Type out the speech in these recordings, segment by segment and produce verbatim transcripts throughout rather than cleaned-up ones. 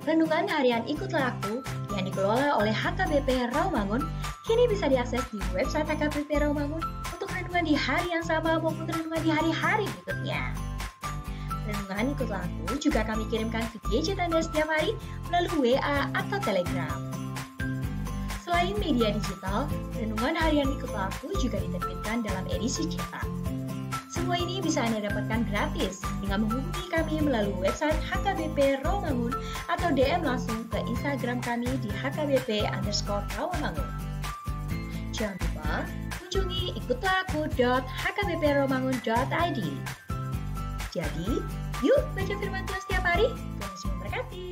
Renungan harian Ikutlah Aku yang dikelola oleh H K B P Rawamangun kini bisa diakses di website H K B P Rawamangun untuk renungan di hari yang sama maupun renungan di hari-hari berikutnya. Renungan Ikutlah Aku juga kami kirimkan ke gadget Anda setiap hari melalui W A atau Telegram. Selain media digital, renungan harian Ikutlah Aku juga diterbitkan dalam edisi cetak. Semua ini bisa Anda dapatkan gratis dengan menghubungi kami melalui website H K B P Rawamangun atau D M langsung ke Instagram kami di H K B P underscore Rawamangun. Jangan lupa kunjungi ikutlah aku dot H K B P rawamangun dot I D. Jadi, yuk baca firman Tuhan setiap hari. Tuhan Yesus memberkati.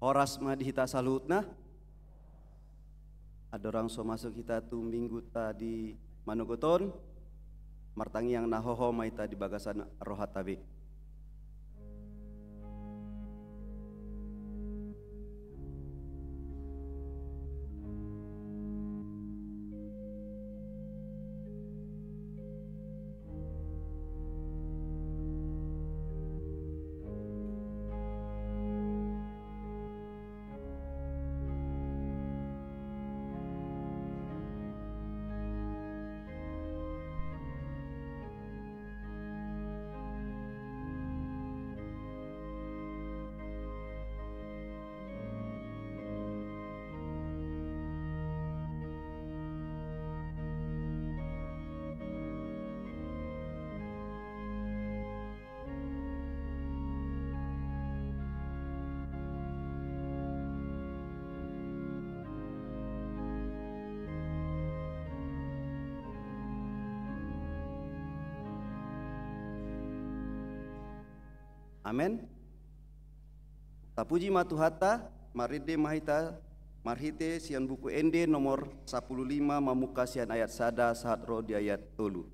Horas ma di hita saluhutna. Andorang so masuk hita tu mingguta di manogot on, martangiang na hoho ma hita di bagasan rohanta be. Amen. Tapuji ma Tuhanta, marende ma hita marhite sian Buku Ende nomor sampulu lima, mamungka sian ayat sada sahat ro di ayat tolu.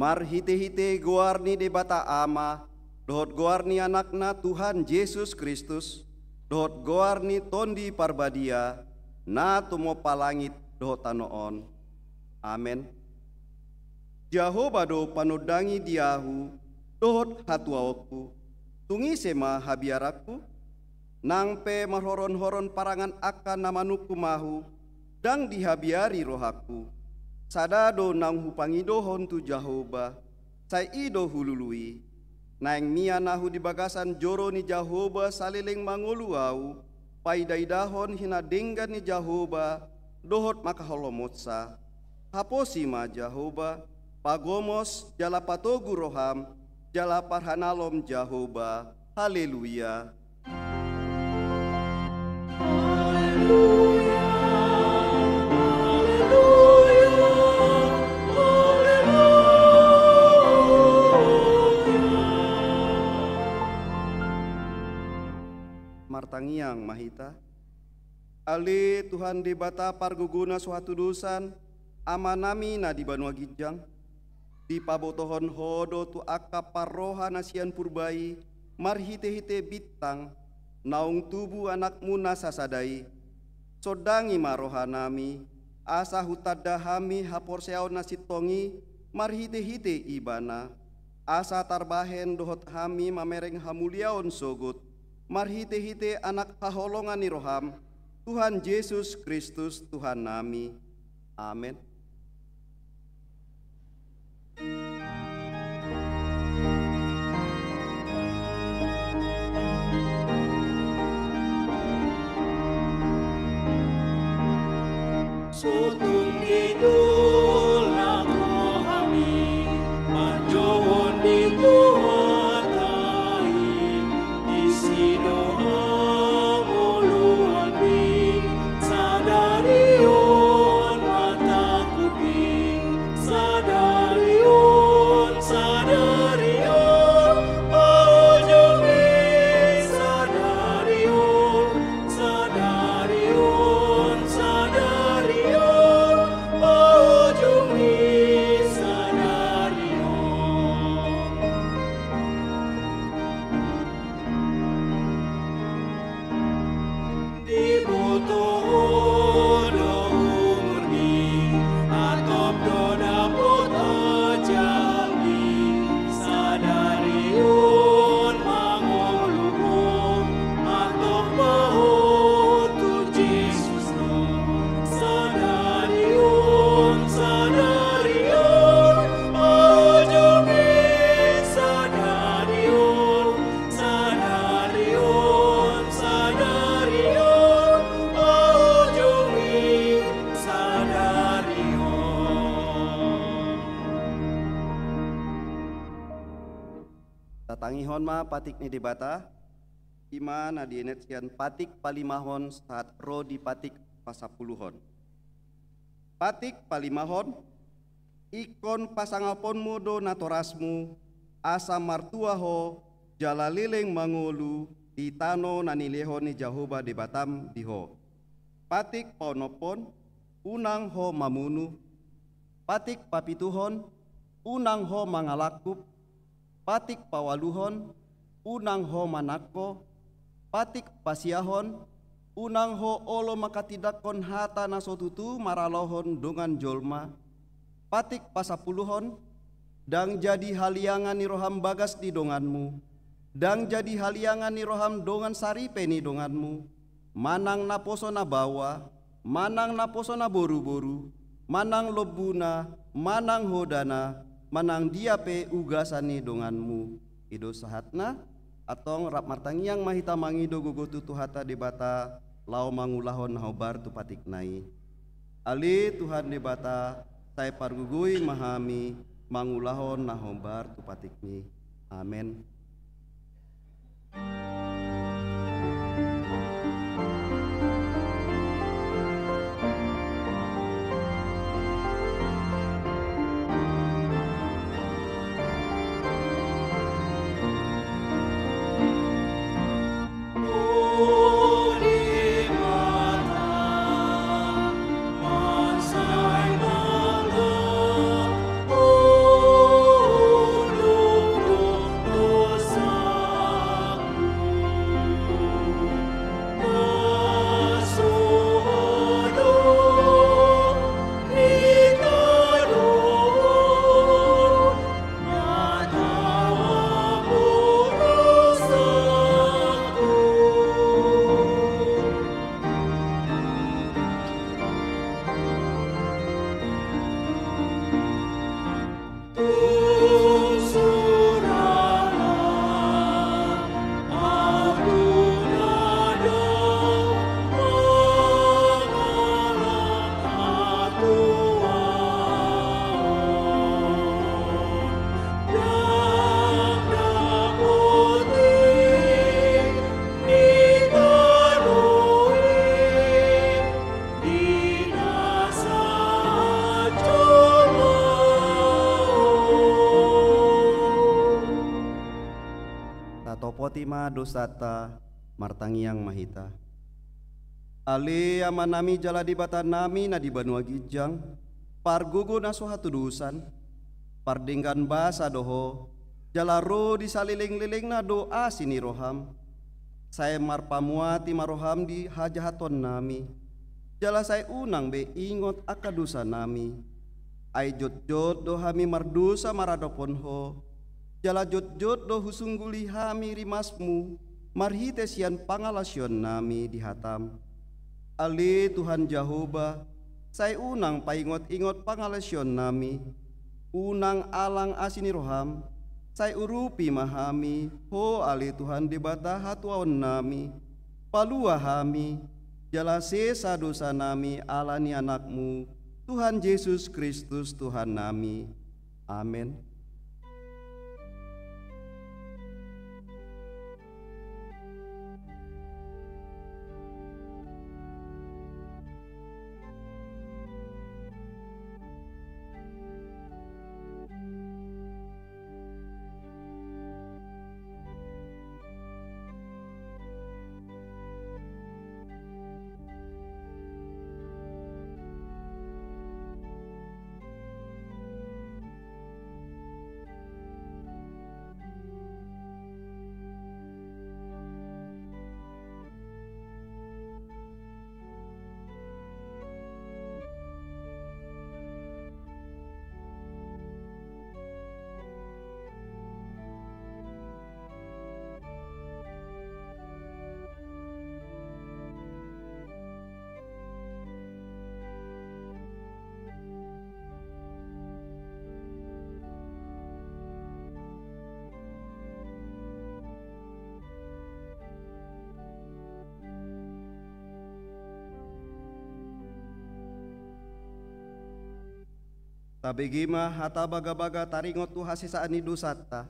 Marhitehite goar ni Debata Ama, dohot goar ni Anakna Tuhan Jesus Kristus, dohot goar ni Tondi Parbadia, na tumompa langit dohot tano on. Amen. Jahowa do panondangi di ahu, dohot hatuaonku, tung ise ma habiaranku? Nang pe marhoronhoron parangan angka na manungkun ahu, ndang dihabiari rohangku. Sada do naung hupangidohon tu Jahowa, sai i do hulului. Naeng mian ahu di bagasan joro ni Jahowa saleleng mangolu ahu, paidaidahon hinadenggan ni Jahowa dohot mangkaholomonsa. Haposi ma Jahowa, pagomos jala patogu roham, jala parhanalom Jahowa. Haleluya. Martangiang ma hita. Ale Tuhan Debata pargogona so hatudosan, Amanami na di banua ginjang, dipabotohon Ho do tu angka parroha na sian purba i marhitehite bintang, naung tubu Anakmu na sasada i. Sondangi ma rohanami, asa hutanda hami haporseaon na sintong i marhitehite Ibana, asa tarbahen dohot hami mamereng hamuliaon sogot marhitehite Anak haholongan ni roham, Tuhan Jesus Kristus Tuhannami. Amen. Sotung ditulak Ho hami, manjouhon ni Tuhanta i, disi do hangoluanmi, sadari on ma tangkupi, sadari on, sadari on, paujungi, sadari on, sadari on, sadari on, paujungi, sadari on. Diboto Ho do umurmi, antop do dapot ajalmi, sadari on mangolu Ho, antop ma Ho tu Jesus. Sadari on, sadari on, paujungi, sadari on, sadari on, sadari on, paujungi, sadari on. Tatangihon ma patik ni Debata, i ma na dienet sian patik palimahon sahat ro di patik pasampuluhon. Patik palimahon, ingkon pasangaponmu do natorasmu, asa martua ho, jala leleng mangolu di tano na nilehon ni Jahowa Debatam di ho. Patik paonomhon, unang ho mamunu. Patik papituhon, unang ho mangalangkup. Patik paualuhon, unang ho manangko. Patik pasiahon, unang ho olo manghatindanghon hata na so tutu maralohon dongan jolma. Patik pasampuluhon, ndang jadi haliangan ni roham bagas di donganmu, ndang jadi haliangan ni roham dongan saripe ni donganmu, manang naposo na baoa, manang naposo na boruboru, manang lombuna, manang hodana, manang dia pe ugasan ni donganmu. I do sahatna. Antong rap martangiang ma hita mangido gogo tu Tuhanta Debata, laho mangulahon na hombar tu patikna i. Ale Tuhan Debata, sai pargogoi ma hami mangulahon na hombar tu patikmi. Amen. Tatopoti ma dosanta, martangiang ma hita. Ale Amanami jala Debatanami na di banua ginjang, pargogo na so hatudosan, pardenggan basa do Ho, jala ro di salelenglelengna do asi ni roham. Sai marpamuati ma roham di hajahatonnami, jala sai unang be ingot angka dosanami. Ai jotjot do hami mardosa maradophon Ho, jala jotjot do husungguli hami rimasmu marhite sian pangalaosionnami di hatam. Ale Tuhan Jahowa, sai unang paingotingot pangalaosionnami, unang alang asi ni roham, sai urupi ma hami Ho ale Tuhan Debata hatuaonnami, palua hami, jala sesa dosanami ala ni Anakmu, Tuhan Jesus Kristus Tuhannami. Amen. Tabege ma hata bagabaga taringot tu hasesaan ni dosanta.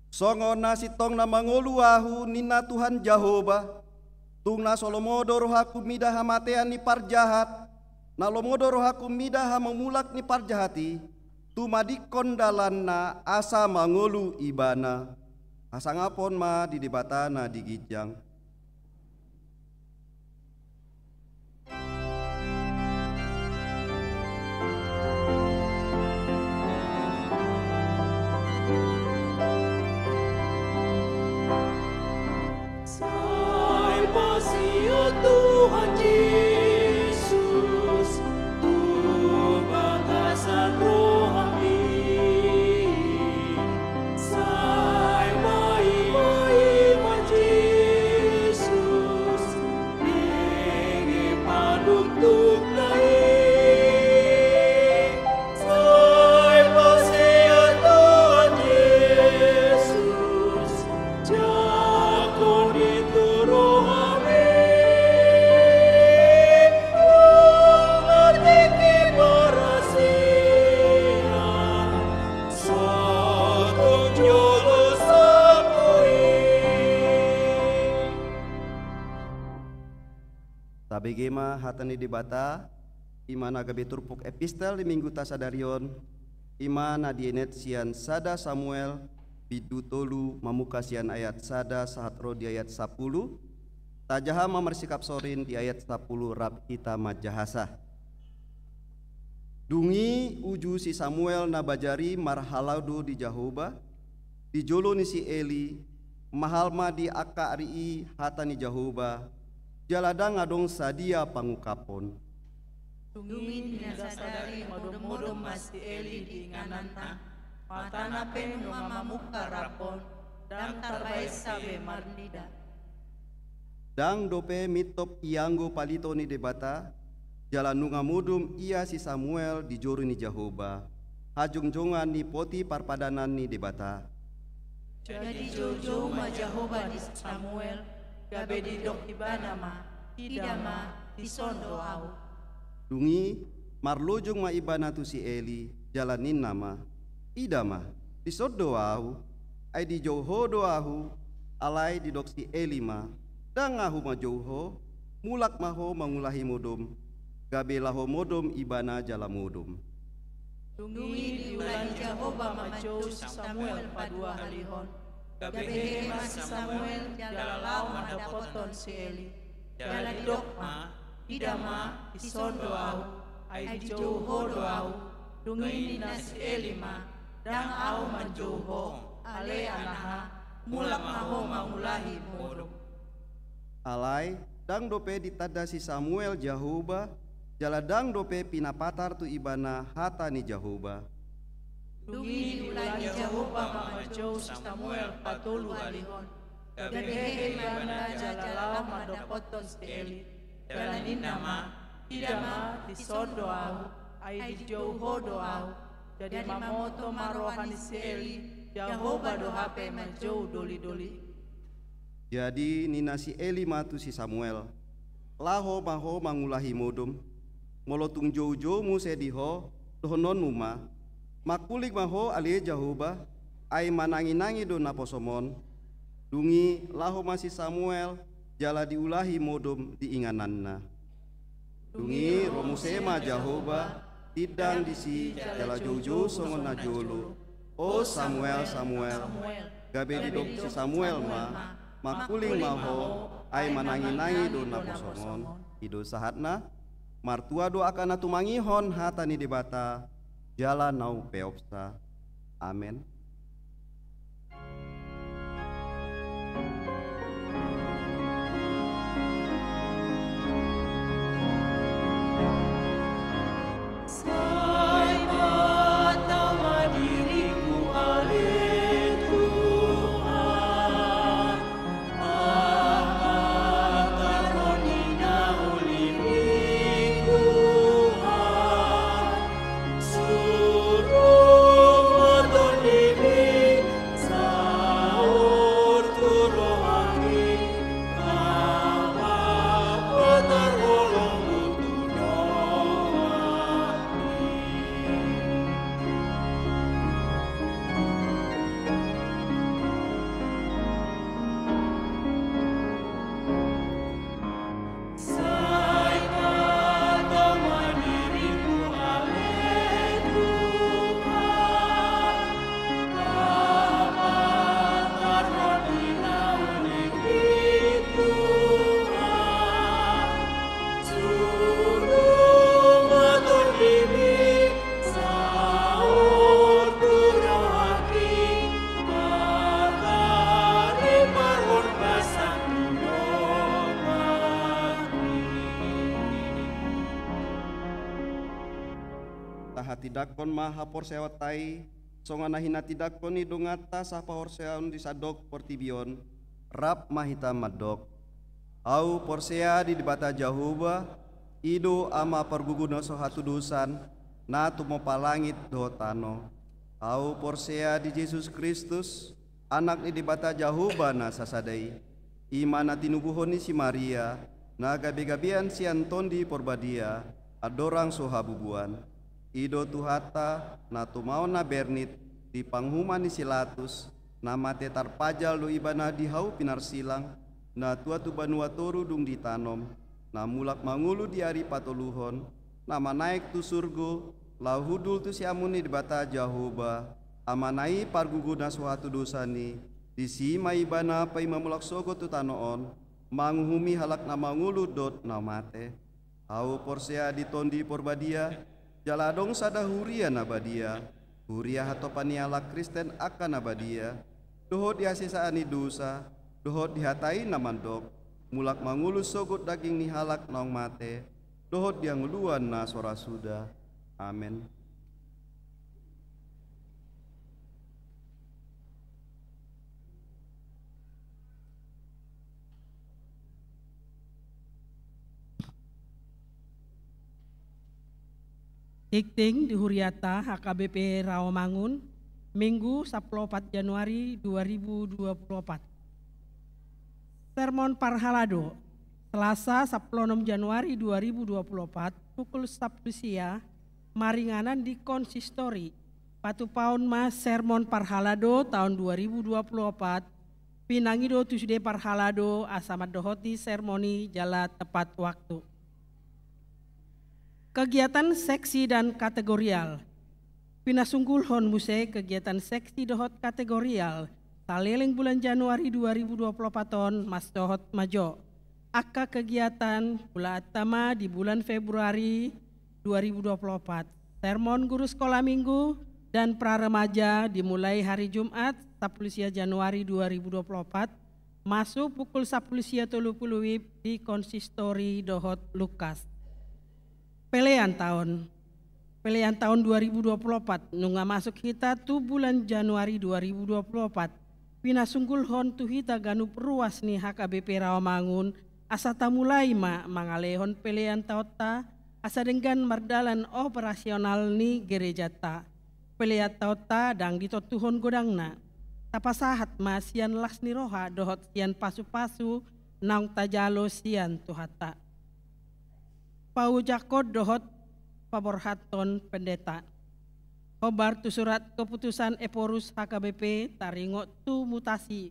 Songon na sintong na mangolu ahu, ninna Tuhan Jahowa, tung na so lomo do rohangku mida hamatean ni parjahat, na lomo do rohangku mida hamamulak ni parjahat i, tumadingkon dalanna asa mangolu ibana. Hasangapon ma di Debata na di ginjang. Sai pasia Tuhan Jesus tu bagasan rohami. Sai maima-ima Jesus, nang di panuntutna i. Sai pasia Tuhan Jesus, jangkon i tu rohami. Nang di parasian, sahat tu jolo sapu i. Tabege ma hata ni Debata, i ma na gabe turpuk epistel di Mingguta sadari on, i ma na dienet sian sada Samuel bindu tolu, mamungka sian ayat sada sahat ro di ayat sampulu. Tajaha ma marsikap sorin di ayat sampulu rap hita manjahasa. Dung i uju si Samuel na bajar i marhalado di Jahowa, di jolo ni si Eli, mahal ma di angka ari i hata ni Jahowa, jala ndang adong sadia pangungkapon. Dung i ninna sadari modom-modom ma si Eli di ingananna, matana pe nunga mamungka rap on, ndang tarbaensa be marnida. Ndang dope mintop ianggo palito ni Debata, jala nunga modom ia si Samuel di jolo ni Jahowa, hajongjongan ni poti parpadanan ni Debata. Jadi joujou ma Jahowa di Samuel, gabe didok ibana ma, ida ma, dison do ahu. Dung i marlojong ma ibana tu si Eli, jala ninna ma, ida ma, dison do ahu. Ai dijou ho do ahu. Alai didok si Eli ma, ndang ahu manjou ho, mulak ma ho mangulahi modom. Gabe laho modom ibana jala modom. Dung i diula ni Jahowa ma manjou si Samuel paduahalihon. Gabe hehe ma si Samuel jala laho mandapothon si Eli. Jala didok ma, ida ma, dison do ahu. Ai dijou ho do ahu. Dung i ninna si Eli ma, ndang ahu manjou ho, ale anaha, mulak ma ho mangulahi modom. Alai ndang dope ditanda si Samuel Jahowa, jala ndang dope pinapatar tu ibana hata ni Jahowa. Dung i diula ni Jahowa ma manjou si Samuel patoluhalihon. Gabe hehe ibana jala laho mandapothon si Eli. Jala ninna ma, ida ma, dison do ahu. Ai dijou ho do ahu. Jadi mamoto ma roha ni si Eli, Jahowa do hape manjou dolidoli. Jadi ninna si Eli ma tu si Samuel, laho ma ho mangulahi modom. Molo tung joujou muse di ho, dohononmu ma: Mangkuling ma ho ale Jahowa, ai mananginangi do naposom on. Dung i laho ma si Samuel, jala diulahi modom di ingananna. Dung i ro muse ma Jahowa, tindang disi, jala joujou songon na jolo: O Samuel, Samuel. Gabe didok si Samuel ma: Mangkuling ma ho, ai mananginangi do naposom on. I do sahatna. Martua do angka na tumangihon hata ni Debata jala na umpeopsa. Amen. Tahatindangkon ma haporseaonta i, songon na hinatindangkon ni donganta sapaporseaon di sandok portibi on. Rap ma hita mandok: Ahu porsea di Debata Jahowa, i do Ama pargogo na so hatudosan, na tumompa langit dohot tano. Ahu porsea di Jesus Kristus, Anak ni Debata Jahowa na sasada i, i ma na tinubuhon ni si Maria, na gabegabean sian Tondi Porbadia, andorang so habubuan. I do Tuhanta, na tumaon na bernit di panguhuman ni si Latus, na mate tarpajal do Ibana di hau pinarsilang, na tua tu banua toru dung ditanom, na mulak mangolu di ari patoluhon, na manaek tu surgo, laho hundul tu siamun ni Debata Jahowa, Amana i pargogo na so hatudosan i. Disi ma Ibana paima mulak sogot tu tano on, manguhumi halak na mangolu dohot na mate. Ahu porsea di Tondi Porbadia, jala adong sada huria na badia, huria hatopan ni halak Kristen angka na badia, dohot di hasesaan ni dosa, dohot di hata i na mandok, mulak mangolu sogot daging ni halak naung mate, dohot di hangoluan na so ra suda. Amen. Tingting di huriata H K B P Rawamangun, Minggu sampulu opat Januari dua ribu dua puluh opat. Sermon parhalado, Selasa sampulu onom Januari dua ribu dua puluh opat, pukul sampulu sia, maringanan di konsistori. Patupaon ma sermon parhalado taon dua ribu dua puluh opat, pinangido tu sude parhalado asa mandohoti sermon i jala tepat waktu. Kegiatan seksi dan kategorial. Pinasunggulhon muse kegiatan seksi dohot kategorial saleleng bulan Januari dua ribu dua puluh opat on, mansohot ma jo. Angka kegiatan mulaanta ma di bulan Februari dua ribu dua puluh opat. Sermon guru sekolah minggu dan pra remaja dimulai hari Jumat sampulu sia Januari dua ribu dua puluh opat, masuk pukul sampulu sia tolu pulu WIB di konsistori dohot Lukas. Pelean taon. Pelean taon dua ribu dua puluh opat, nunga masuk hita tu bulan Januari dua ribu dua puluh opat. Pinasunggulhon tu hita ganup ruas ni H K B P Rawamangun, asa tamulai ma mangalehon pelean taonta, asa denggan mardalan operasional ni gerejanta. Pelean taonta ndang ditontuhon godangna. Tapasahat ma sian las ni roha dohot sian pasupasu naung tajalo sian Tuhanta. paojakhon dohot paborhathon pendeta. Hombar tu surat keputusan Ephorus H K B P taringot tu mutasi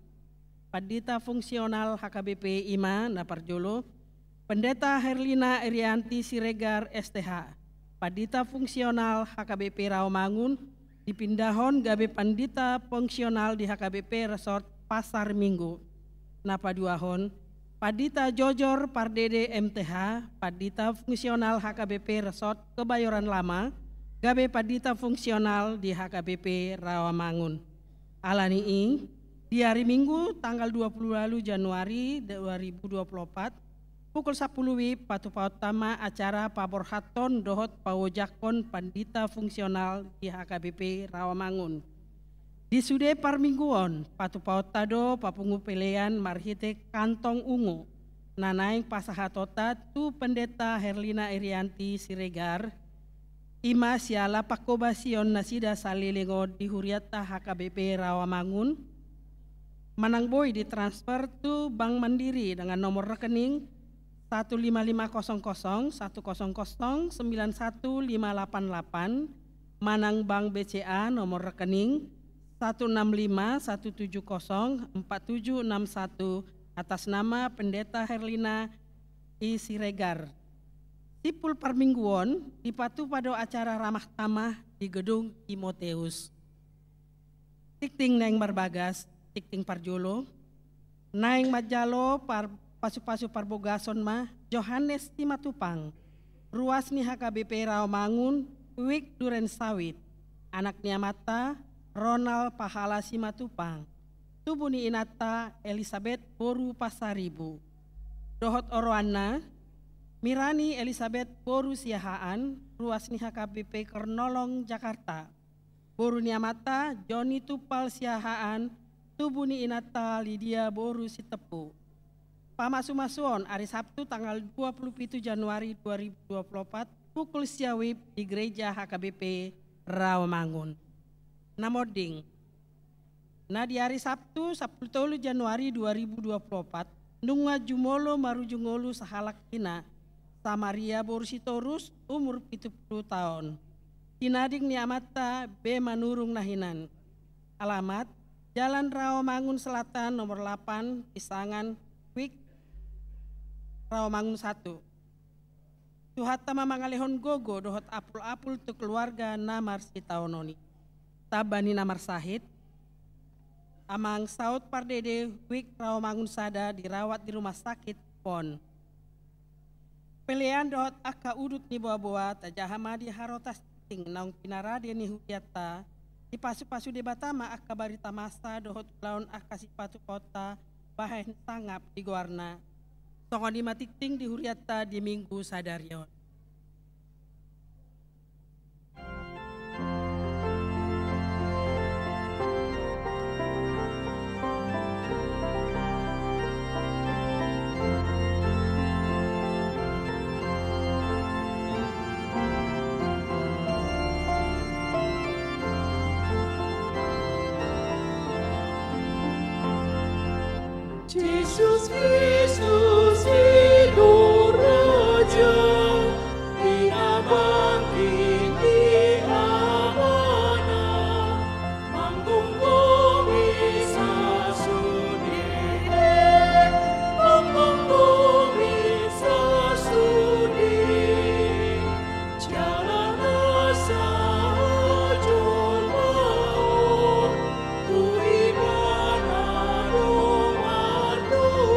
pandita fungsional H K B P, i ma na parjolo, Pendeta Herlina Irianti Siregar, S T H, pandita fungsional H K B P Rawamangun, dipindahon gabe pandita fungsional di H K B P Resort Pasar Minggu. Na paduahon, Pandita Jojor Pardede, M T H, pandita fungsional H K B P Resort Kebayoran Lama, gabe pandita fungsional di H K B P Rawamangun. Alani i, di ari Minggu tanggal dua puluh walu Januari dua ribu dua puluh opat, pukul sampulu WIB patupaonta ma acara paborhathon dohot paojakhon pandita fungsional di H K B P Rawamangun. Di sude parmingguon, patupaonta do papungu pelean marhite kantong ungu na naeng pasahatonta tu Pendeta Herlina Irianti Siregar, i ma siala pangkobasion nasida saleleng on di hurianta H K B P Rawamangun, manang boi ditransfer tu Bank Mandiri dengan nomor rekening satu lima lima kosong kosong satu kosong kosong sembilan satu lima lapan lapan, manang Bank B C A nomor rekening satu enam lima satu tujuh kosong empat tujuh enam satu, atas nama Pendeta Herlina I Siregar. Simpul parmingguon, dipatupa do acara ramah tamah di Gedung Timoteus. Tingting naeng marbagas, tingting parjolo, naeng manjalo par-, pasupasu parbogason ma Johannes Simatupang, ruas ni H K B P Rawamangun, Wijk Duren Sawit, anak ni amanta Ronald Pahala Simatupang, tubu ni inanta Elisabet boru Pasaribu. Dohot oroanna, Mirani Elisabet boru Siahaan, ruas ni H K B P Kornolong, Jakarta. Boru ni amanta Joni Tumpal Siahaan, tubu ni inanta Lidia boru Sitepu. Pamasumasuon ari Sabtu tanggal dua puluh pitu Januari dua ribu dua puluh opat, pukul sia WIB di Gereja H K B P Rawamangun. Na monding. Na di ari Sabtu sampulu tolu Januari dua ribu dua puluh opat, nunga jumolo marujung ngolu sahalak ina, Samaria boru Sitorus, umur pitu pulu taon. Tinading ni amanta B. Manurung na hinan. Alamat, Jalan Rawamangun Selatan nomor lapan, Pisangan, Wijk, Rawamangun satu. Tuhanta ma mangalehon gogo dohot apul-apul tu keluarga na marsitaonon i. Tamba ni na marsahit, Amang Saud Pardede, Wijk Rawamangun sada, dirawat di rumah sakit Pon. Pelean dohot angka udut ni boa-boa tajaha ma di harotas tingting naung pinarade ni hurianta, dipasupasu Debata ma angka barita masa dohot ulaon angka sipatupaonta bahen sangap di goarna. Songon i ma tingting di hurianta di Minggu sadari on. Jesus Kristus i do Raja, di na bangkit di Amana, manggomgomi sasude, manggomgomi sasude. Jala nasa jolma on, tu Ibana do martua.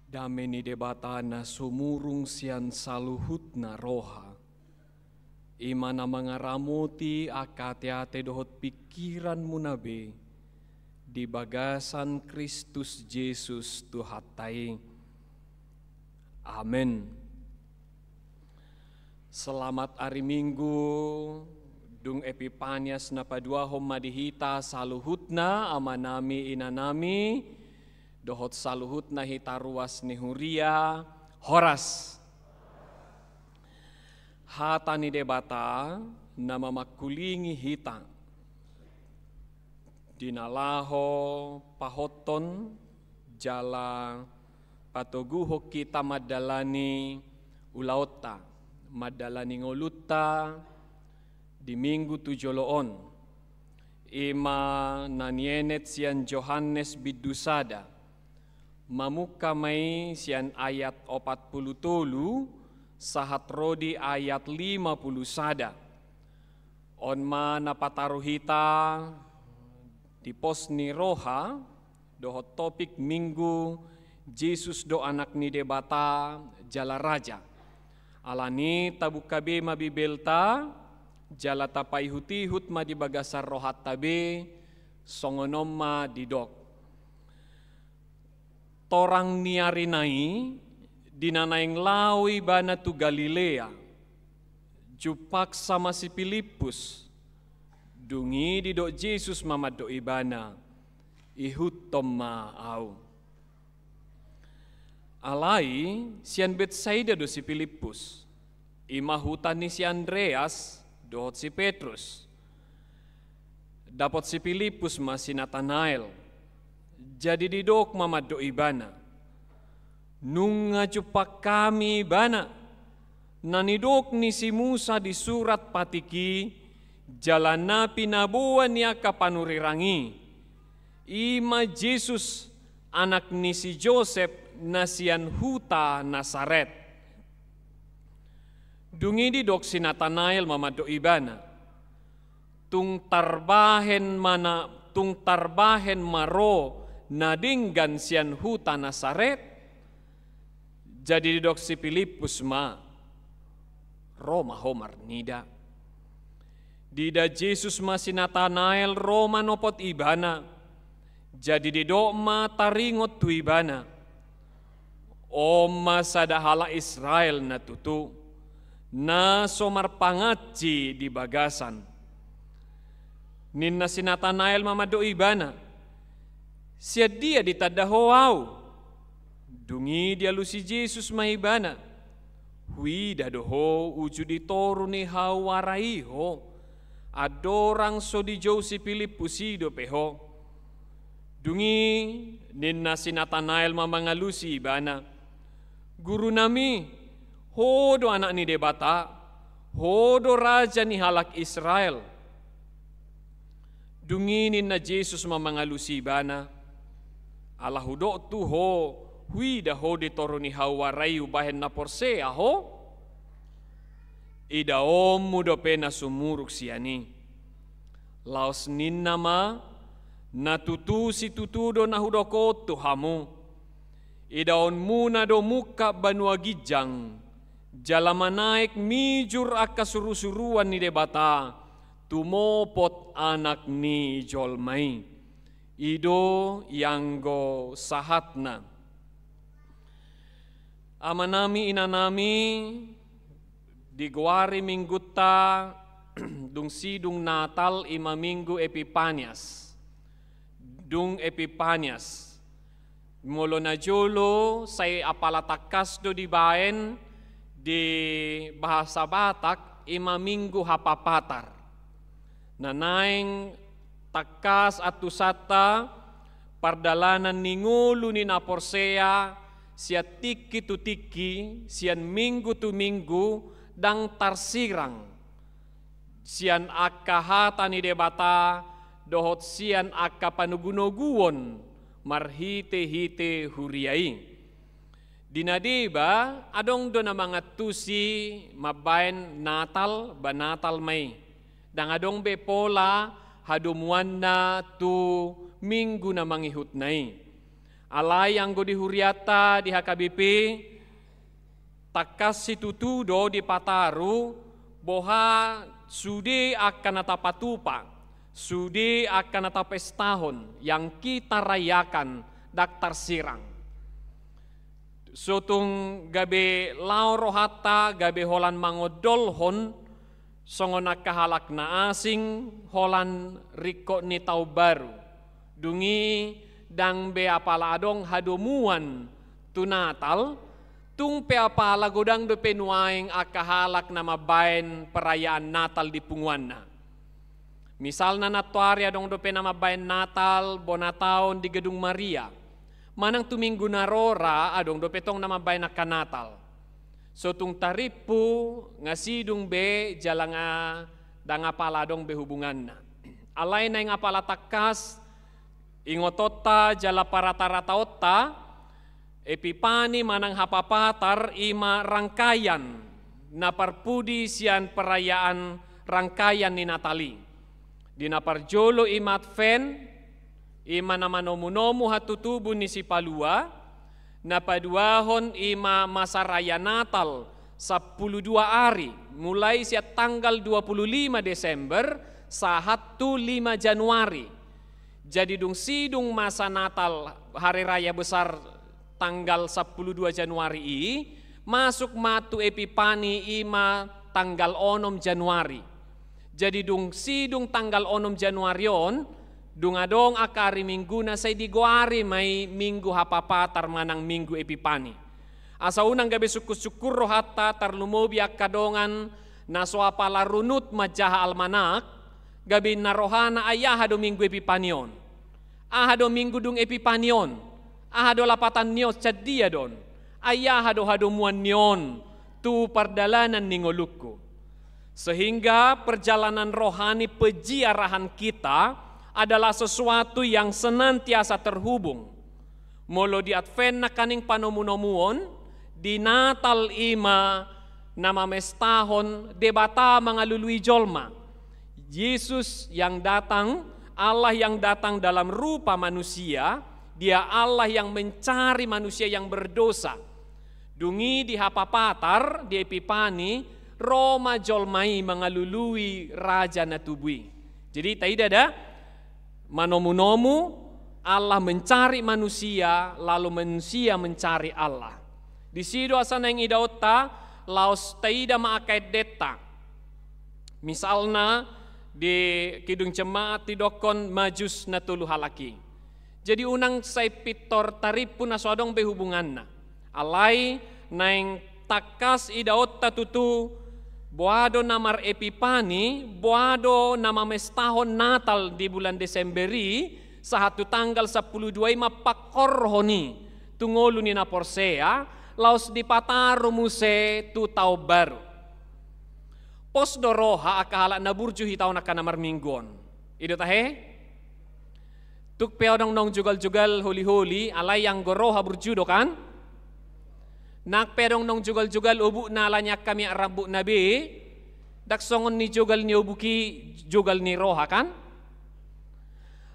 Dame ni Debata na sumurung sian saluhutna roha, i ma na mangaramoti angka ateate dohot pingkiranmuna be di bagasan Kristus Jesus Tuhanta i. Amen. Selamat ari Minggu. Dung Epipanias na paduahon ma di hita saluhutna, amanami, inanami, dohot saluhutna hita ruas ni huria. Horas. Hata ni Debata na mamangkulingi hita di na laho pahothon jala patoguhon hita mandalani ulaonta, mandalani ngolunta di Minggu tu jolo on. I ma na nienet sian Johannes bindu sada, mamungka ma i sian ayat opat pulu tolu sahat ro di ayat lima pulu sada. On ma na pataru hita di pos ni roha dohot topik Minggu, Jesus do Anak ni Debata jala Raja. Alani i tabungka be ma Bibelta jala tapaihutihut ma di bagasan rohanta be. Songon on ma didok. Torang ni arina i, di na naeng laho ibana tu Galilea, jumpangsa ma si Pilippus. Dung i didok Jesus ma mandok ibana, ihuthon ma ahu. Alai sian Betsaida do si Pilippus, i ma huta ni si Andreas dohot si Petrus. Dapot si Pilippus ma si Natanael. Jadi didok ma mandok ibana, nunga jumpang hami ibana, na nidok ni si Musa di surat patik i, jala na pinaboa ni angka panurirang i, i ma Jesus, anak ni si Josep, na sian huta Nasaret. Dung i didok si Natanael ma mandok ibana, tung tarbahen ma na, tung tarbahen ma ro na denggan sian huta Nasaret? Jadi didok si Pilippus ma, ro ma ho marnida. Diida Jesus ma si Natanael ro manopot ibana. Jadi didok ma taringot tu ibana, on ma sada halak Israel na tutu, na so marpangansi di bagasan. Ninna si Natanael ma mandok ibana, sian dia ditanda ho ahu? Dung i dialusi Jesus ma ibana, huida do ho uju di toru ni hauara i ho, andorang so dijou si Pilippus i dope ho. Dung i ninna si Natanael ma mangalusi ibana, gurunami, ho do anak ni Debata, ho do raja ni halak Israel. Dung i ninna Jesus ma mangalusi ibana, ala hudok tu ho, huida ho di toru ni hauara i umbahen na porsea ho? Idaonmu dope na sumurung sian i. Laos ninna ma, na tutu situtu do na hudok on tu hamu. Idaonmuna do mungkap banua ginjang, jala manaek mijur angka surusuruan ni Debata, tumopot Anak ni jolma i. I do ianggo sahatna. Amanami, inanami, digoari minggunta dung sidung Natal i ma Minggu Epipanias. Dung Epipanias. Molo na jolo sai apala tangkas do dibaen di bahasa Batak i ma Minggu Hapapatar. Na naeng tangkas antusanta pardalanan ni ngolu ni na porsea sian tingki tu tingki, sian minggu tu minggu, ndang tarsirang sian angka hata ni Debata dohot sian angka panogunoguon marhitehite huria i. Di na deba adong do na mangantusi mambaen Natal ba Natal ma i. Ndang adong be pola hadomuanna tu minggu na mangihutna i. Alai anggo di hurianta di H K B P, tangkas situtu do dipataru boha sude angka na tapatupa, sude angka na tapestahon, yang kita rayakan, ndang tarsirang. Sotung gabe laho rohanta gabe holan mangondolhon songon angka halak na asing holan ringkot ni taon baru. Dung i ndang be apala adong hadomuan tu Natal, tung pe apala godang dope nuaeng angka halak na mambaen perayaan Natal di punguanna. Misalna nantoari adong dope na mambaen Natal bona taon di Gedung Maria. Manang tu minggu na ro ra adong dope tong na mambaen angka Natal. Sotung tarimpu nga sidung be jala nga ndang apala adong be hubunganna. Alai naeng apala tangkas ingotonta jala paratarataonta, Epipani manang Hapapatar i ma rangkaian na parpudi sian perayaan rangkaian ni Natal i. Di na parjolo i ma Advent, i ma na manomunomu hatutubu ni Sipalua, na paduahon i ma masa raya Natal sampulu dua ari, mulai sian tanggal dua puluh lima Desember sahat tu lima Januari. Jadi dung sidung masa Natal, hari raya besar tanggal sampulu dua Januari i, masuk ma tu Epipani i ma tanggal onom Januari. Jadi dung sidung tanggal onom Januari on, dung adong angka ari Mingguna sai digoari ma i Minggu Hapapatar manang Minggu Epipani. Asa unang gabe sungkunsungkun rohanta tarlumobi angka dongan na so apala runut manjaha almanak, gabe ninna rohana ai aha do Minggu Epipani on. Aha do Minggu dung Epipani on. Aha do lapatan ni on, sian dia do on. Ai aha do hadomuan ni on tu pardalanan ni ngolungku. Sehingga perjalanan rohani penziarahan kita adalah sesuatu yang senantiasa terhubung. Molo di Advent nangkaning panomunomuon, di Natal i ma na mamestahon Debata mangalului jolma. Yesus yang datang, Allah yang datang dalam rupa manusia, Dia Allah yang mencari manusia yang berdosa. Dung i di Hapapatar, di Epipani, ro ma jolma i mangalului raja na tubu i. Jadi taida da, manomunomu, Allah mencari manusia, lalu manusia mencari Allah. Disi do asa naeng idaonta, laos taida ma angka endenta. Misalna di Kidung Jemaat didokkon Majus na tolu halak i. Jadi unang sai pintor tarimpu na so adong be hubunganna. Alai naeng tangkas idaonta tutu, boha do na mar-Epipani, boha do na mamestahon Natal di bulan Desember i, sahat tu tanggal sampulu dua i mampangkorhon i tu ngolu ni na porsea, laos dipataru muse tu taon baru. Pos do roha angka halak na burju hita on angka na marminggu on. I do tahe? Tuk pe adong naung jugal-jugal holi-holi, alai anggo roha burju do kan? Nang pe adong naung jugal-jugal obukna ala ni angka miak rambutna be, ndang songon ni jogal ni obuk i jogal ni roha kan?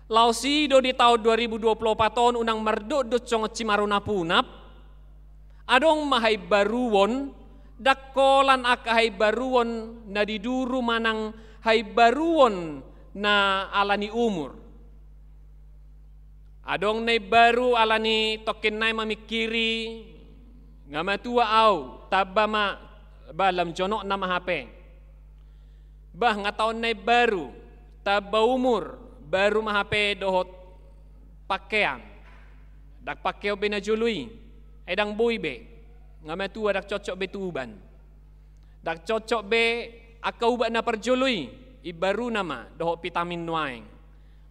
Laos i do di taon dua ribu dua puluh opat on unang mardokdok songon simarunapunap, adong ma haimbaruon, ndang holan angka haimbaruon na di duru manang haimbaruon na ala ni umur. Adong na imbaru ala ni tongkin nai mamingkiri, nga matua au, tamba ma, bah lam jonokna ma hape. Bah nga taon na imbaru, tamba umur, baru ma hape dohot pakean. Ndang pakeon be na jolo i, ai ndang boi be, nga matua ndang cocok be tu uban. Ndang cocok be angka ubat na parjolo i, imbaruna ma dohot vitamin nuaeng.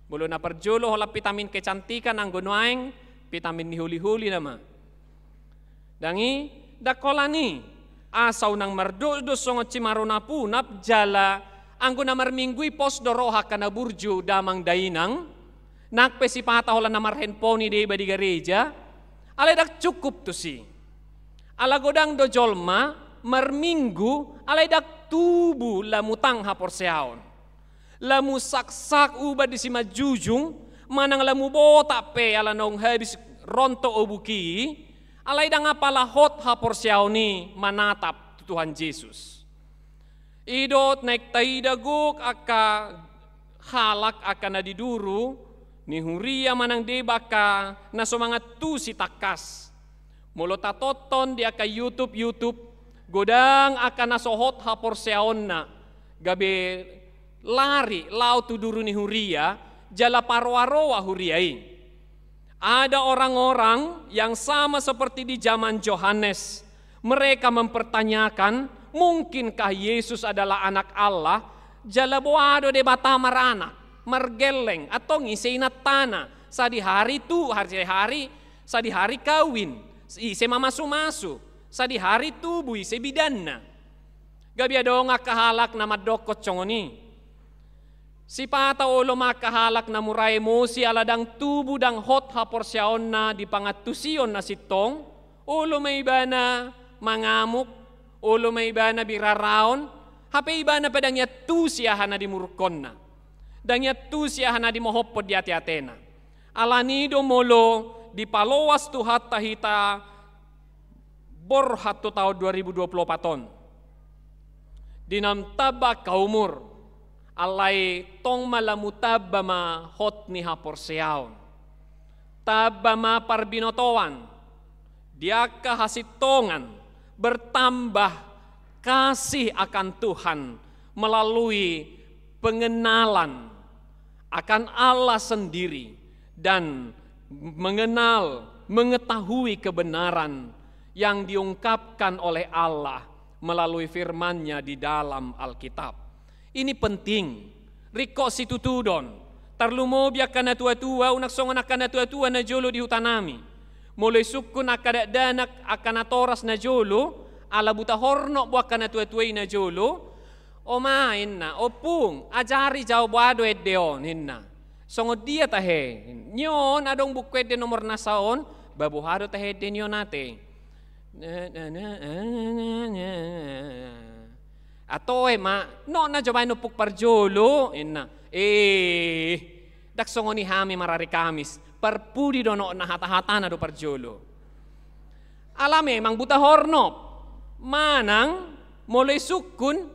Molo na parjolo holan vitamin kecantikan, anggo nuaeng vitamin ni holi-holi nama. Ndang i, ndang holan i, asa unang mardokdok songon simarunapunap jala anggo na marminggu i pos do roha angka na burju damang dainang, nang pe sipata holan na marhandphone i deba di gareja, alai ndang cukup tusi. Ala godang do jolma marminggu, alai ndang tubu lamu tang haporseaon. Lamu saksak ubat di simanjujung, manang lamu botak pe ala naung habis rontok obuk i, alai ndang apala hot haporseaon i manatap tu Tuhan Jesus. I do naeng taida gok angka halak, angka na di duru ni huria manang deba, angka na so mangantusi tangkas. Molo tatonton di angka YouTube, YouTube, godang angka na so hot haporseaonna, gabe lari laho tu duru ni huria, jala paroa-roa huria i. Ada orang-orang yang sama seperti di zaman Yohanes. Mereka mempertanyakan, mungkinkah Yesus adalah Anak Allah? Jala boha do Debata maranak, margelleng, antong ise inantana, sadihari tu, sadihari, sadihari kawin, ise mamasu-masu, sadihari tubu, ise bidanna. Gabe adong angka halak na mandokkon songon i. Sipata olo ma angka halak na mura emosi ala ndang tubu, ndang hot haporseaonna di pangantusion na sintong, olo ma ibana mangamuk, olo ma ibana biraraon, hape ibana pe ndang iantusi aha na dimurukkonna, ndang iantusi aha na dimohophon di ate-atena. Alani do molo dipaloas Tuhanta hita borhat tu taon dua ribu dua puluh opat on. Di na tamba angka umur, alai tong ma lamu tamba ma hot ni haporseaon. Tamba ma parbinotoan, di angka hasintongan, bertambah kasih akan Tuhan melalui pengenalan akan Allah sendiri dan mengenal, mengetahui kebenaran yang diungkapkan oleh Allah melalui firman-Nya di dalam Alkitab. Ini penting. Ringkot situtudon. Tarlumobi angka na tua-tua, unang songon angka na tua-tua na jolo di huta nami. Molo isungkun angka dakdanak, angka natoras na jolo, ala buta hornop bo angka na tua-tua i na jolo, "Oma," inna, "Ompung, ajari jo au boha do ende on," inna. "Songon dia tahe?" "Ni on adong buku ende nomor na sa on." "Ba boha do tahe ende ni on ate?" "Atoe ma, nokna jo baen ompung parjolo," inna. "Eh, ndang songon i hami marari Kamis, parpudi do nokna hata-hatana do parjolo." Ala memang buta hornop. Manang molo isungkun,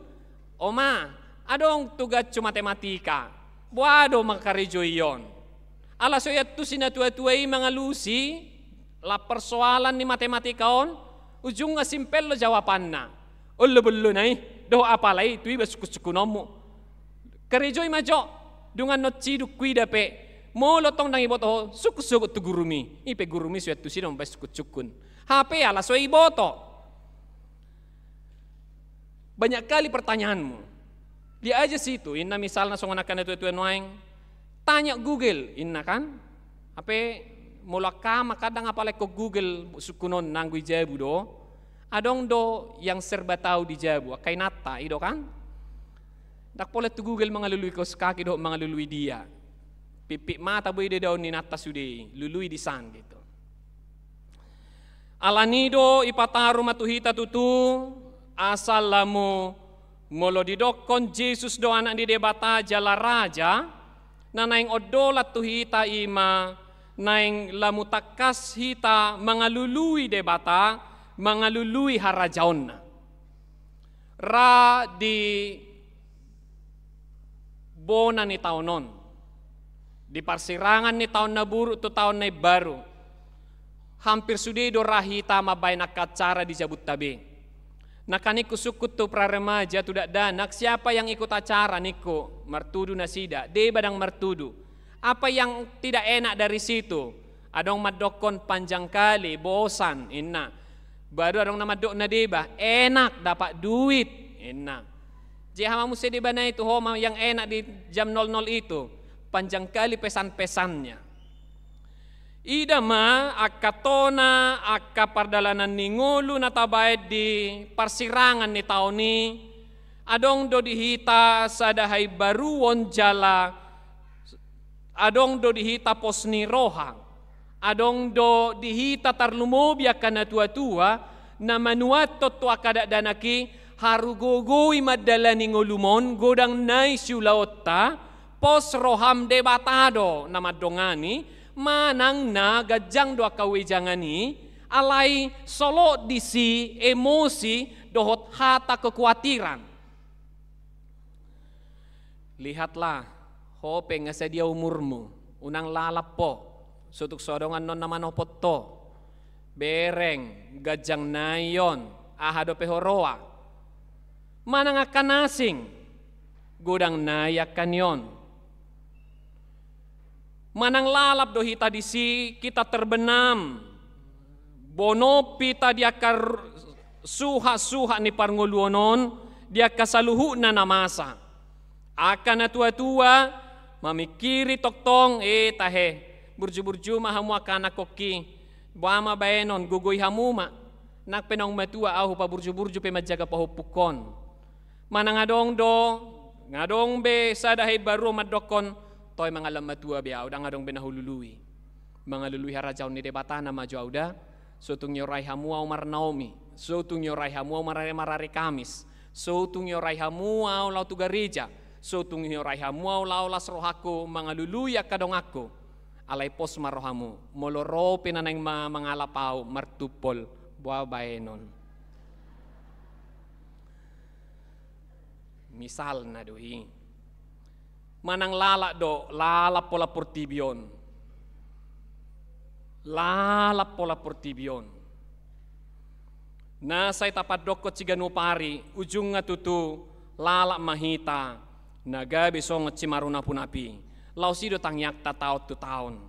"Oma, adong tugashu matematika, boha do mangkarejoi on?" Ala so iantusi na tua-tua i mangalusi, la persoalan ni matematika on, ujungna simpel do jawabanna. "Olo, olo na i, dohot apala i, tu iba sungkun-sungkunonmu. Karejoi ma jo, dung annon ciduk huida pe, molo tong ndang iboto ho, sungkun sogot tu gurumi." I pe gurumi so iantusi do mambaen sungkun-sungkun. Hape ala so iboto. "Banyak kali pertanyaanmu. Lihat aja situ," inna misalna songon angka na tua-tua nuaeng. "Tanya Google," inna kan. Hape molo angka ama kan ndang apala ingkon Google sungkunonna anggo i jabu do. Adong do yang serba tahu di jabu, angka inanta i do kan. Ndang pola tu Google mangalului kaus kaki dohot mangalului dia. Pipit mata boi do idaon ni inanta sude i, lului di san gitu. Alani do ipataru ma tu hita tutu, asa lamu molo didokkon Jesus do Anak ni Debata jala Raja, na naeng ondolan tu hita i ma naeng lamu tangkas hita mangalului Debata, mangalului harajaonna. Ra di bona ni taon on, di parsirangan ni taon na buruk tu taon na imbaru, hampir sude do ra hita mambaen angka acara di jabunta be. Nangkin ningku sungkun tu praremaja, tu dakdanak, "Siapa yang ikut acara?" ningku, martudu nasida, "Deba ndang martudu." "Apa yang tidak enak dari situ?" Adong mandokkon, "Panjang kali, bosan," inna. Baru adong na mandok na deba, "Enak, dapat duit," inna. Jadi aha ma muse debana i tu ho ma yang enak di jam nol nol itu? "Panjang kali pesan-pesannya." Ida ma angka tona, angka pardalanan ni ngolu na tabaen di parsirangan ni taon i, adong do di hita sada haimbaruon jala adong do di hita pos ni roha, adong do di hita tarlumobi angka na tua-tua, na manuathon tu angka dakdanak i, harugogoi mandalani ngolum on, godang nai siulaonta, pos roham Debata do na mandongani, Manang na ganjang do angka wejangan i, alai solot disi emosi dohot hata kekuatiran. Lihatlah, ho pe nga sadia umurmu, unang lalap ho, so tung so adong annon na manopot ho. Bereng, ganjang nai on, aha dope ho roa. Manang angka na asing, godang nai angka ni on. Manang lalap do hita disi, kita terbenam. Bonop hita di angka r-, suhat-suhat ni parngoluon on, di angka saluhutna na masa. Angka na tua-tua, mamingkiri tongtong, eh, tahe, burju-burju ma hamu angka anakhonki, boha ma baenon, gogoi hamu ma, nang pe naung matua ahu paburju-burju pe manjaga pahompukkon. Manang adong do, nga adong be sada haimbaru mandokkon, toe mangallang matua be ahu, ndang adong be na hulului. Mangalului harajaon ni Debata nama jo ahu da, so tung niorai hamu ahu marnaomi, so tung niorai hamu ahu marari, marari Kamis, so tung niorai hamu ahu laho tu gareja, so tung niorai hamu ahu laho las rohangku mangalului angka donganku. Alai pos ma rohamu, molo ro pe na naeng ma-, mangalap ahu martumpol, boha baenon. Misalna do i. Manang lalap do, lalap pola portibi on. Lalap pola portibi on. Na sai tapandokkon siganup ari, ujungna tutu lalap ma hita, na gabe songon simarunapunap i. Laos i do tangiangta taon tu taon.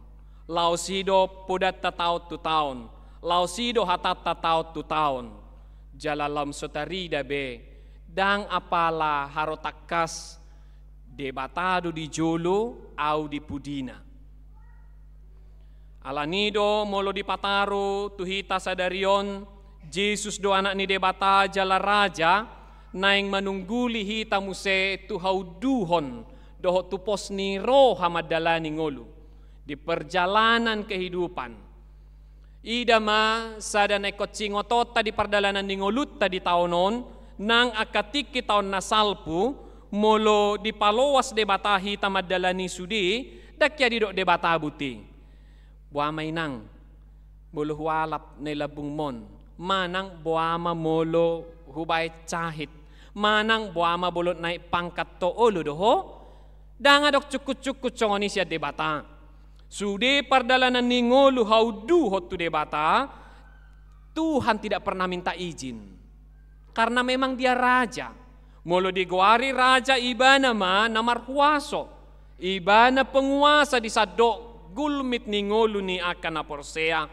Laos i do podanta taon tu taon. Laos i do hatanta taon tu taon. Jala lam so tarida be, ndang apala haro tangkas, Debata do di jolo, ahu di pudina. Alani do molo dipataru tu hita sadari on, Jesus do Anak ni Debata jala Raja, naeng manungguli hita muse tu haunduhon dohot tu pos ni roha mandalani ngolu di perjalanan kehidupan. Ida ma sada na ingkon singotonta di pardalanan ni ngolunta di taon on, nang angka tingki taon na salpu, molo dipaloas Debata hita mandalani sude, ndang hea didok Debata buti. Boha ma inang, molo hualap na i lambungmon, manang boha ma molo hubaen cahit, manang boha ma molo naek pangkat ho, olo do ho, ndang adong cungkut-cungkut songon i sian Debata. Sude pardalanan ni ngolu haunduhon tu Debata, Tuhan tidak pernah minta izin. Karena memang Dia Raja. Molo digoari Raja, Ibana ma na marhuaso. Ibana penguasa di sandok gulmit ni ngolu ni angka na porsea.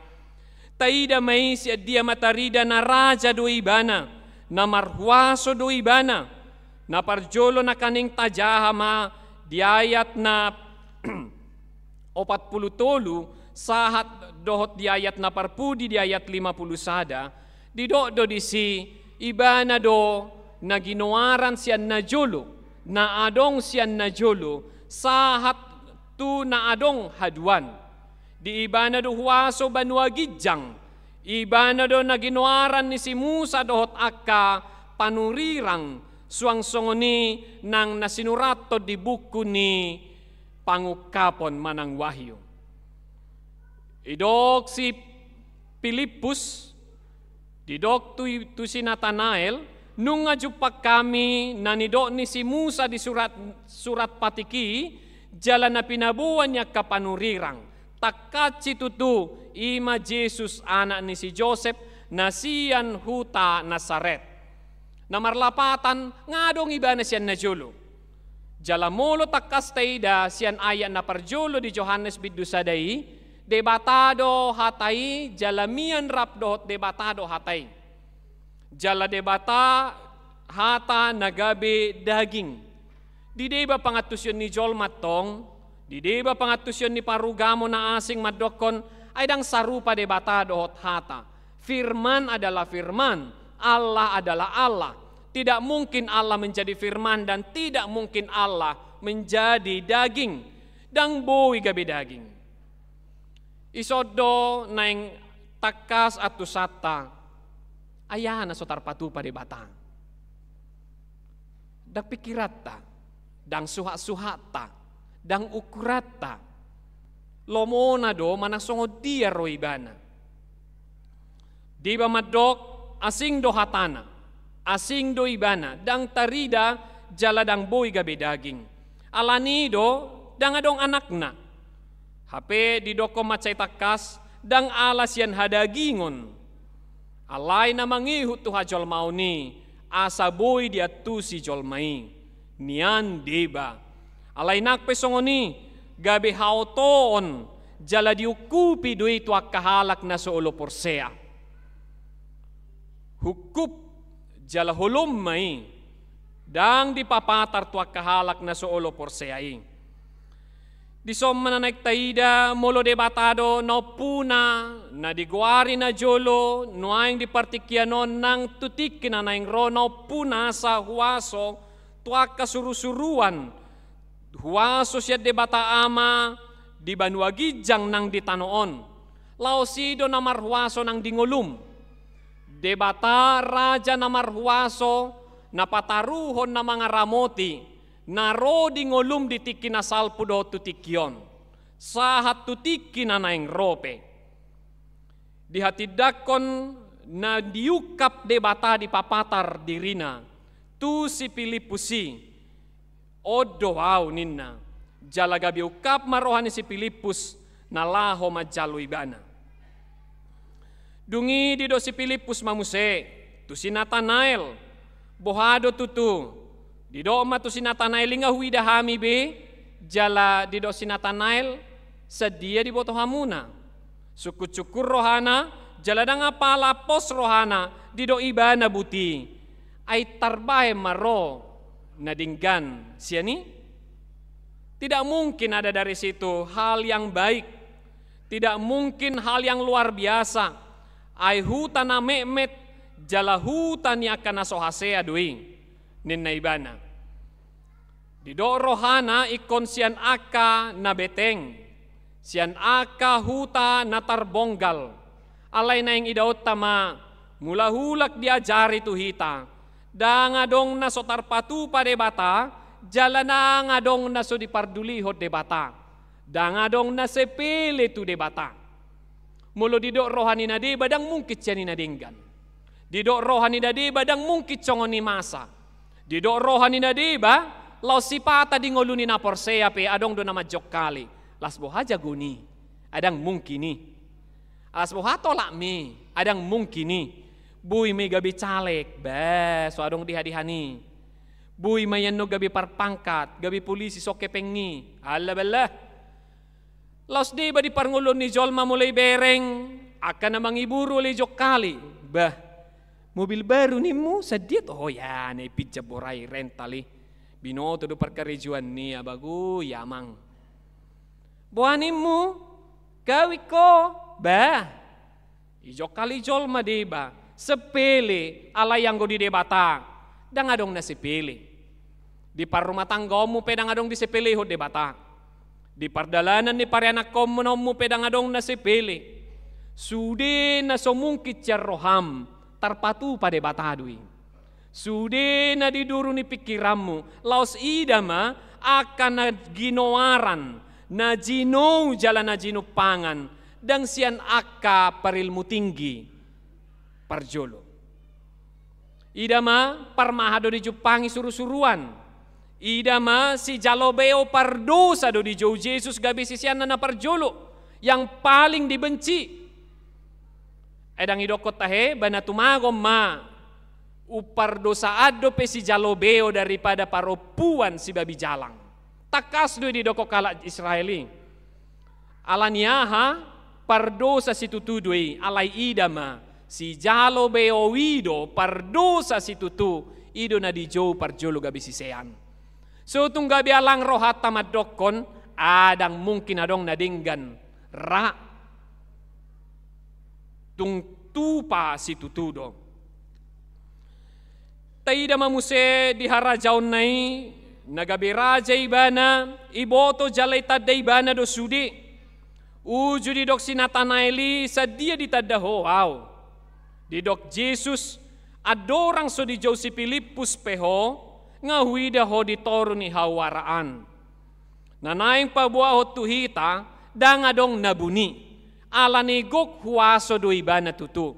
Taida ma i sian dia ma tarida na Raja do Ibana, na marhuaso do Ibana. Na parjolo nangkaning tajaha ma di ayat na opat pulu tolu, sahat dohot di ayat na parpudi di ayat lima pulu sada, didok do disi, Ibana do na ginoaran sian na jolo, na adong sian na jolo, sahat tu na adong haduan. Di Ibana do huaso banua ginjang, Ibana do na ginoaran ni si Musa dohot angka panurirang, suang songon i nang na sinurathon di buku ni Pangungkapon manang Wahyu. Didok si Pilippus, didok tu, tu si Natanael, nunga jumpang hami na nidok ni si Musa di surat, surat patik i, jala na pinaboa ni angka panurirang. Tangkas situtu, i ma Jesus anak ni si Josep, na sian huta Nasaret. Na marlapatan, nga adong Ibana sian na jolo. Jala molo tangkas taida sian ayat na parjolo di Johannes bindu sada i, Debata do hata i, jala mian rap dohot Debata do hata i. Jala Debata hata na gabe daging. Di deba pangantusion ni jolma tong, di deba pangantusion ni parugamo na asing mandokkon, ai ndang sarupa Debata dohot hata. Firman adalah firman, Allah adalah Allah. Tidak mungkin Allah menjadi firman dan tidak mungkin Allah menjadi daging. Ndang boi gabe daging. Ison do naeng tangkas antusanta, ai aha na so tarpatupa Debata. Ndang pikiranta, ndang suhat-suhatta, ndang ukuranta. lomona do manang songon dia ro ibana. Deba mandok, asing do hatana, asing do ibana, ndang tarida jala ndang boi gabe daging. Alani do ndang adong anakna. Hape didokkon mansai tangkas, ndang ala sian hadagingon. Alai na mangihut tu hajolmaon i, asa boi diantusi jolma i. Nian deba. Alai nang pe songon i, gabe haotoon, jala diungkupi do i tu angka halak na so olo porsea. Ungkup jala holom ma i, ndang dipapatar tu angka halak na so olo porsea i. Dison ma na naeng taida, molo Debata do na ompuna, na digoari najolo, nuaeng di partingkian on nang tu tingki na naeng ro na ompuna asa huaso, tu angka surusuruan, huaso sian Debata Ama di banua ginjang nang di tano on. Laos i do na marhuaso nang di ngolum. Debata Raja na marhuaso, na pataruhon na mangaramoti, na ro di ngolum di tingki na salpu dohot tu tingki on. Sahat tu tingki na naeng ro pe. Dihatindangkon na diungkap Debata dipapatar dirina tu si Pilippus i, on do au ninna, jala gabe ungkap ma roha ni si Pilippus na laho manjalo ibana. Dung i didok si Pilippus ma muse tu si Natanael, boha do tutu? Didok ma tu si Natanael, i nga huida hami be, jala didok si Natanael, sadia diboto hamuna? Sungkunsungkun rohana, jala ndang apala pos rohana, didok ibana buti. Ai tarbahen ma ro na denggan sian i? Tidak mungkin ada dari situ hal yang baik. Tidak mungkin hal yang luar biasa. Ai huta na metmet, jala huta ni angka na so hasea do i, ninna ibana. Didok rohana ingkon sian angka na beteng, sian angka huta na tarbonggal. Alai naeng idaonta ma, mulak-ulak diajari tu hita, ndang adong na so tarpatupa Debata, jala ndang adong na so dipardulihon Debata, ndang adong na sepele tu Debata. Molo didok roha ni na deba, ndang mungkin sian i na denggan. Didok roha ni na deba, ndang mungkin songon i masa. Didok roha ni na deba, laos sipata di ngolu ni na porsea pe adong do na manjongkali. Las boha jagon i? Ai ndang mungkin i. Las boha tolapmi? Ai ndang mungkin i. Boi ma i gabe caleg, bah, so adong deha-deha ni. Boi ma i annon gabe parpangkat, gabe polisi, so hepeng i. Alah, balah. Laos deba di parngoluon ni jolma molo ibereng, angka na mangiburu ale jongkali. Bah, mobil baru nimmu, sadia toho? Ya, na i pinjam borai, rental i. Binoto do parkarejoan ni abagu i amang. Boha nimmu? Kawin ho? Bah. Dijongkali jolma deba, sepele, alai anggo di Debata, ndang adong na sepele. Di parrumatanggaonmu pe ndang adong disepelehon Debata. Di pardalanan ni parianakkonmu pe ndang adong na sepele. Sude na so mungkin sian roham, tarpatupa Debata do i. Sude na di duru ni pingkiranmu, laos ida ma angka na ginoaran, na jinou jala na jinumpangan, ndang sian angka parilmu tinggi parjolo. Ida ma parmahan do dijumpangi surusuruan. Ida ma sijalo beo pardosa do dijou Jesus gabe siseanna na parjolo, yang paling dibenci. Ai ndang idokkon tahe, ba na tumagon ma, umpardosaan dope sijalo beo daripada parompuan sibabi jalang. Tangkas do i didokkon halak Israel i. Ala ni aha? Pardosa situtu do i, alai ida ma, sijalo beo i do pardosa situtu, i do na dijou parjolo gabe sisean. So tung gabe alang rohanta mandokkon, ah, ndang mungkin adong na denggan, ra. Tung tupa situtu do. Taida ma muse di harajaonna i, na gabe raja ibana, iboto jala itanda ibana do sude. Uju didok si Natanael i, sadia ditanda ho au? Didok Jesus, andorang so dijou si Pilippus pe ho, nga huida ho di toru ni hauaraan. Na naeng paboahon tu hita, Ndang adong na buni, ala ni gok huaso do ibana tutu.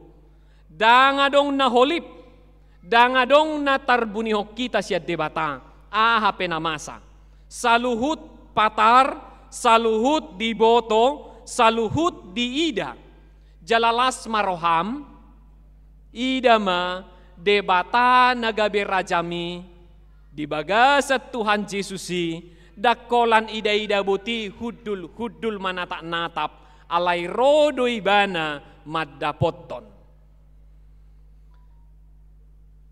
Ndang adong na holip, ndang adong na tarbunihon hita sian Debata, aha pe na masa. Saluhut patar, saluhut diboto, saluhut diida. Jala las ma roham, ida ma Debata na gabe rajami, di bagasan Tuhan Jesus i, ndang holan ida-ida boti hundul-hundul manatap-natap, alai ro do ibana mandapothon.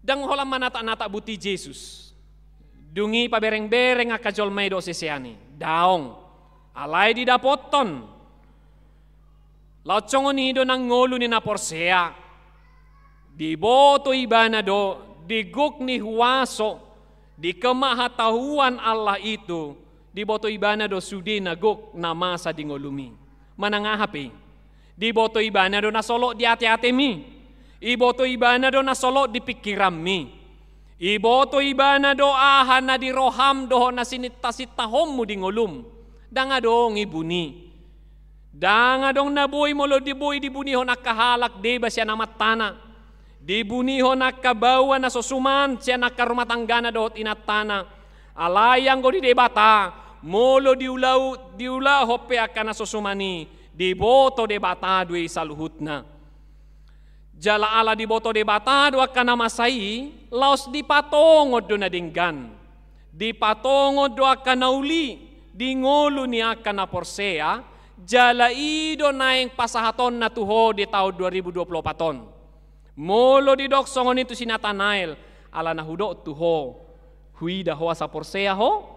Ndang holan manatap-natap boti Jesus. Dung i pabereng-bereng angka jolma i dohot sisean i. Daong. Alai didapothon. Laos songon i do nang ngolu ni na porsea. Diboto ibana do di gok ni huaso, di kemahatahuan Allah itu, diboto ibana do sude na gok na masa di ngolumi. Manang aha pe i. Diboto ibana do na solot di ate-atemi. Iboto ibana do na solot di pingkiranmi. Iboto ibana do aha na di roham dohot na sininta-sintahonmu di ngolum. Ndang adong i buni. Ndang adong na boi molo di boi dibunihon angka halak deba sian amantana. Dibunihon angka baoa na so suman sian angka rumah tanggana dohot inantana. Alai anggo di Debata, molo diulau-, diulahon pe angka na so suman i, diboto Debata do i saluhutna. Jala ala diboto Debata do angka na masa i, laos dipatongon do na denggan. Dipatongon do angka na uli di ngolu ni angka na porsea, jala i do naeng pasahatonna tu ho di taon dua ribu dua puluh opat on. Molo didok songon i tu si Natanael, ala na hudok tu ho, huida ho asa porsea ho?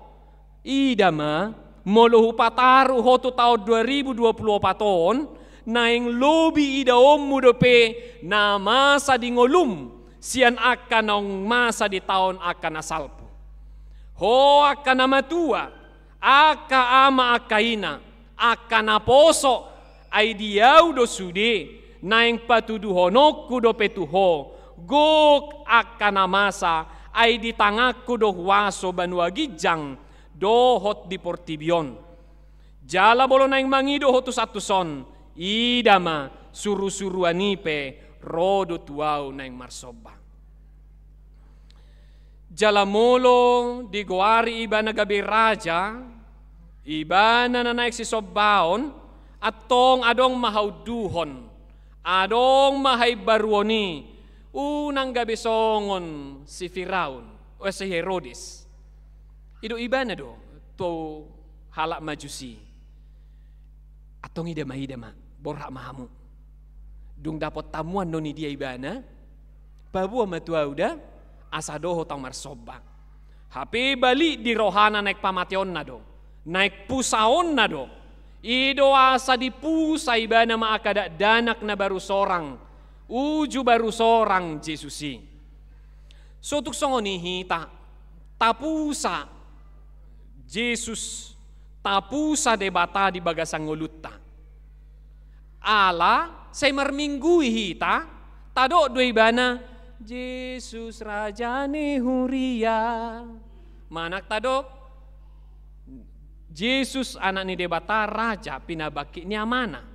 Ida ma, molo hupataru ho tu taon dua ribu dua puluh opat on, naeng lobi idaonmu dope na masa di ngolum, sian angka naung masa di taon angka na salpu. Ho angka na matua, angka ama angka ina, angka naposo, ai di ahu do sude, naeng patuduhononku dope tu ho, gok angka na masa, ai di tanganku do huaso banua ginjang, dohot di portibi on. Jala molo naeng mangido ho tu santos on, ida ma surusuruan i pe ro do tu ahu naeng marsomba. Jala molo digoari ibana gabe raja, ibana na naeng sisombaon, antong adong ma haunduhon, adong ma haimbaruon i, unang gabe songon si Firaun, o si Herodes. Didok ibana do tu halak Majusi. Antong ida ma, ida ma, borhat ma hamu. Dung dapot hamu annon i dia ibana, paboa ma tu ahu da, asa dohot ahu marsomba. Hape balik di rohana naeng pamateonna do, naeng pusaonna do. I do asa dipusa ibana ma angka dakdanak na baru sorang, uju baru sorang Jesus i. So tung songon i hita, tapusa Jesus, tapusa Debata di bagasan ngolunta. Ala, sai marminggu i hita, tadok do ibana, Jesus raja ni huria. Manang tadok, Jesus anak ni Debata raja pinabangkit ni amana.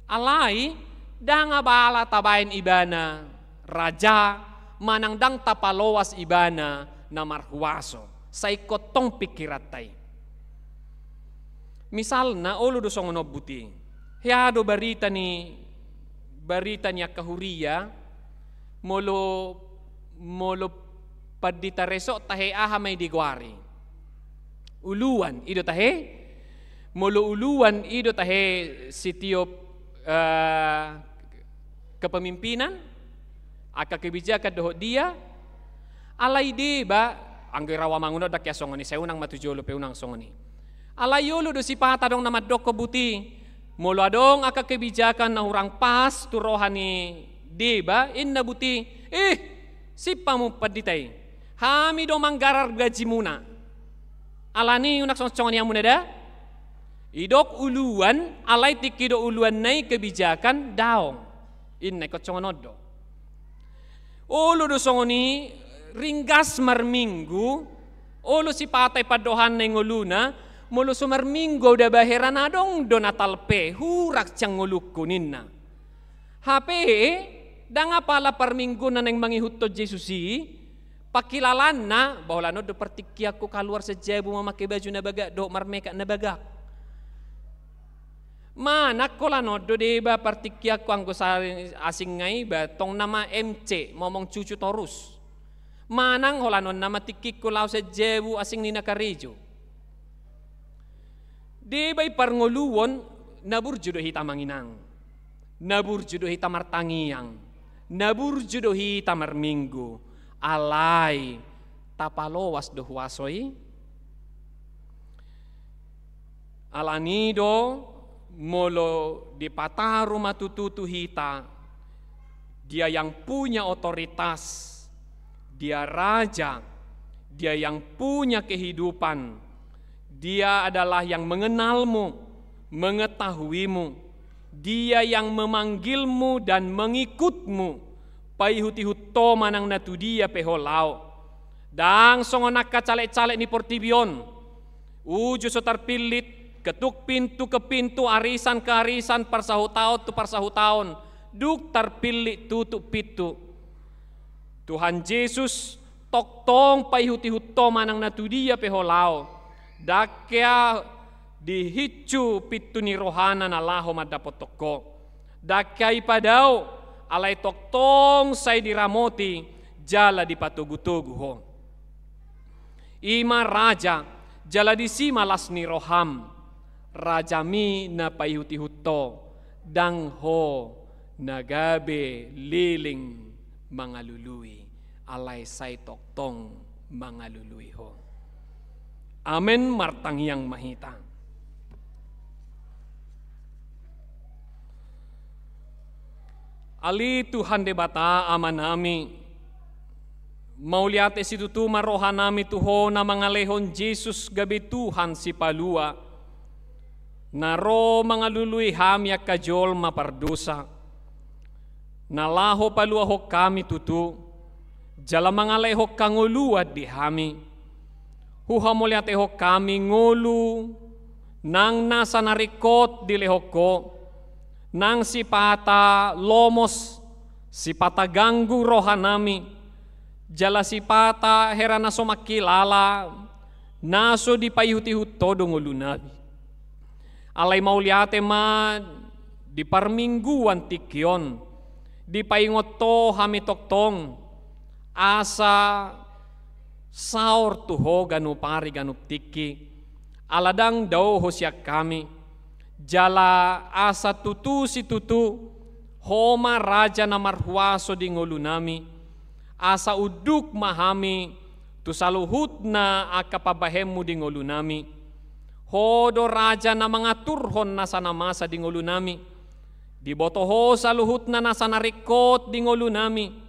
Alai, ndang abala tabaen ibana raja, manang ndang tapaloas ibana na marhuaso. Sai ingkon tong pingkiranta i. Misalna, olo do songon on buti. Hea do barita ni, barita ni angka huria, molo, molo pandita resort tahe aha ma i digoari. Uluan, i do tahe, molo uluan i do tahe sitiop, eh, kepemimpinan, angka kebijakan dohot dia, alai deba, anggo i rau Amang unang, ndang hea songon i, sai unang ma tu jolo pe unang songon i. Alai olo do sipata adong na mandokkon buti, molo adong angka kebijakan na hurang pas tu roha ni deba, inna buti, ih, simpang hamu pandita i. Hami do manggarar gajimuna. Alani unang songon-songon i hamuna da? Didok uluan, alai tingki didok uluan na i kebijakan, daong. Inna ingkon songon on do. Olo do songon i, ringgas marminggu, olo sipata i pandohan na i ngoluna, Molo so marminggu au da ba hera, na adong do Natal pe, hurang sian ngolungku ninna. Hape ndang apala parmingguon na naeng mangihuthon Jesus i, pangkilalaanna, ba holan on do partingkianku kaluar sian jabu mamake baju na bagak dohot marmekap na bagak. Manang holan on do deba partingkianku anggo sa-, asing nga i ba tong nama M C, momong cucu torus. Manang holan on nama tingkingku laho sian jabu asing ni na karejo. Deba i parngoluon, na burju do hita manginang, na burju do hita martangiang, na burju do hita marminggu, alai tapaloas do huaso i. Alani do molo dipataru ma tutu tu hita, Dia yang punya otoritas, Dia raja, Dia yang punya kehidupan, Dia adalah yang mengenalmu, mengetahuimu, Dia yang memanggilmu dan mengikutmu, paihut-ihut ho manang na tu dia pe ho laho. Ndang songon angka caleg-caleg ni portibi on, uju so tarpillit, ketuk pintu ke pintu, arisan ke arisan, parsahutaon tu parsahutaon, dung tarpillit tutup pintu. Tuhan Jesus tongtong paihut-ihut ho manang na tu dia pe ho laho. Ndang hea dihincu pintu ni rohana na laho mandapothon ho. Ndang hea ipadao, alai tongtong sai diramoti jala dipatogu-togu ho. I ma raja, jala disi ma las ni roham, rajami na paihut-ihut ho, ndang ho na gabe leleng mangalului, alai sai tongtong mangalului ho. Amen. Martangiang ma hita. Ale Tuhan Debata Amanami, mauliate situtu ma rohanami tu Ho na mangalehon Jesus gabe Tuhan Sipalua, na ro mangalului hami angka jolma pardosa, na laho paluahon hami tutu, jala mangalehon hangoluan di hami. Huhamauliatehon hami ngolu nang nasa na ringkot dilehon Ho, nang sipata lomos, sipata ganggu rohanami, jala sipata hera na so mangkilala, na so dipaihut-ihut Ho do ngolunami. Alai mauliate ma di parmingguan tingki on, dipaingot Ho hami tongtong, asa saor tu Ho ganup ari ganup tingki, ala ndang dao Ho sian hami, jala asa tutu situtu Ho ma raja na marhuaso di ngolunami, asa unduk ma hami tu saluhutna angka pambahenmu di ngolunami. Ho do raja na mangaturhon nasa na masa di ngolunami. Diboto Ho saluhutna nasa na ringkot di ngolunami.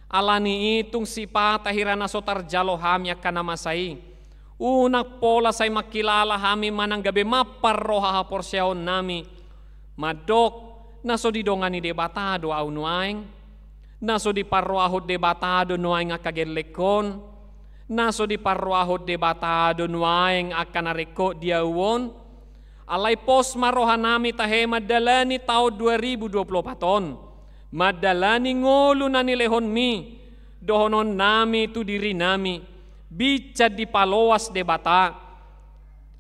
Alani i tung sipata hira na so tarjalo hami angka na masa i, unang pola sai mangkilala hami manang gabe mampar roha haporseaonnami, mandok na so didongani Debata do ahu nuaeng, na so diparrohahon Debata do nuaeng angka gellengkon, na so diparrohahon Debata do nuaeng angka na ringkot di ahu on. Alai pos ma rohanami tahe mandalani taon dua ribu dua puluh opat on, mandalani ngolu na nilehonmi dohononnami tu dirinami, binsan dipaloas Debata.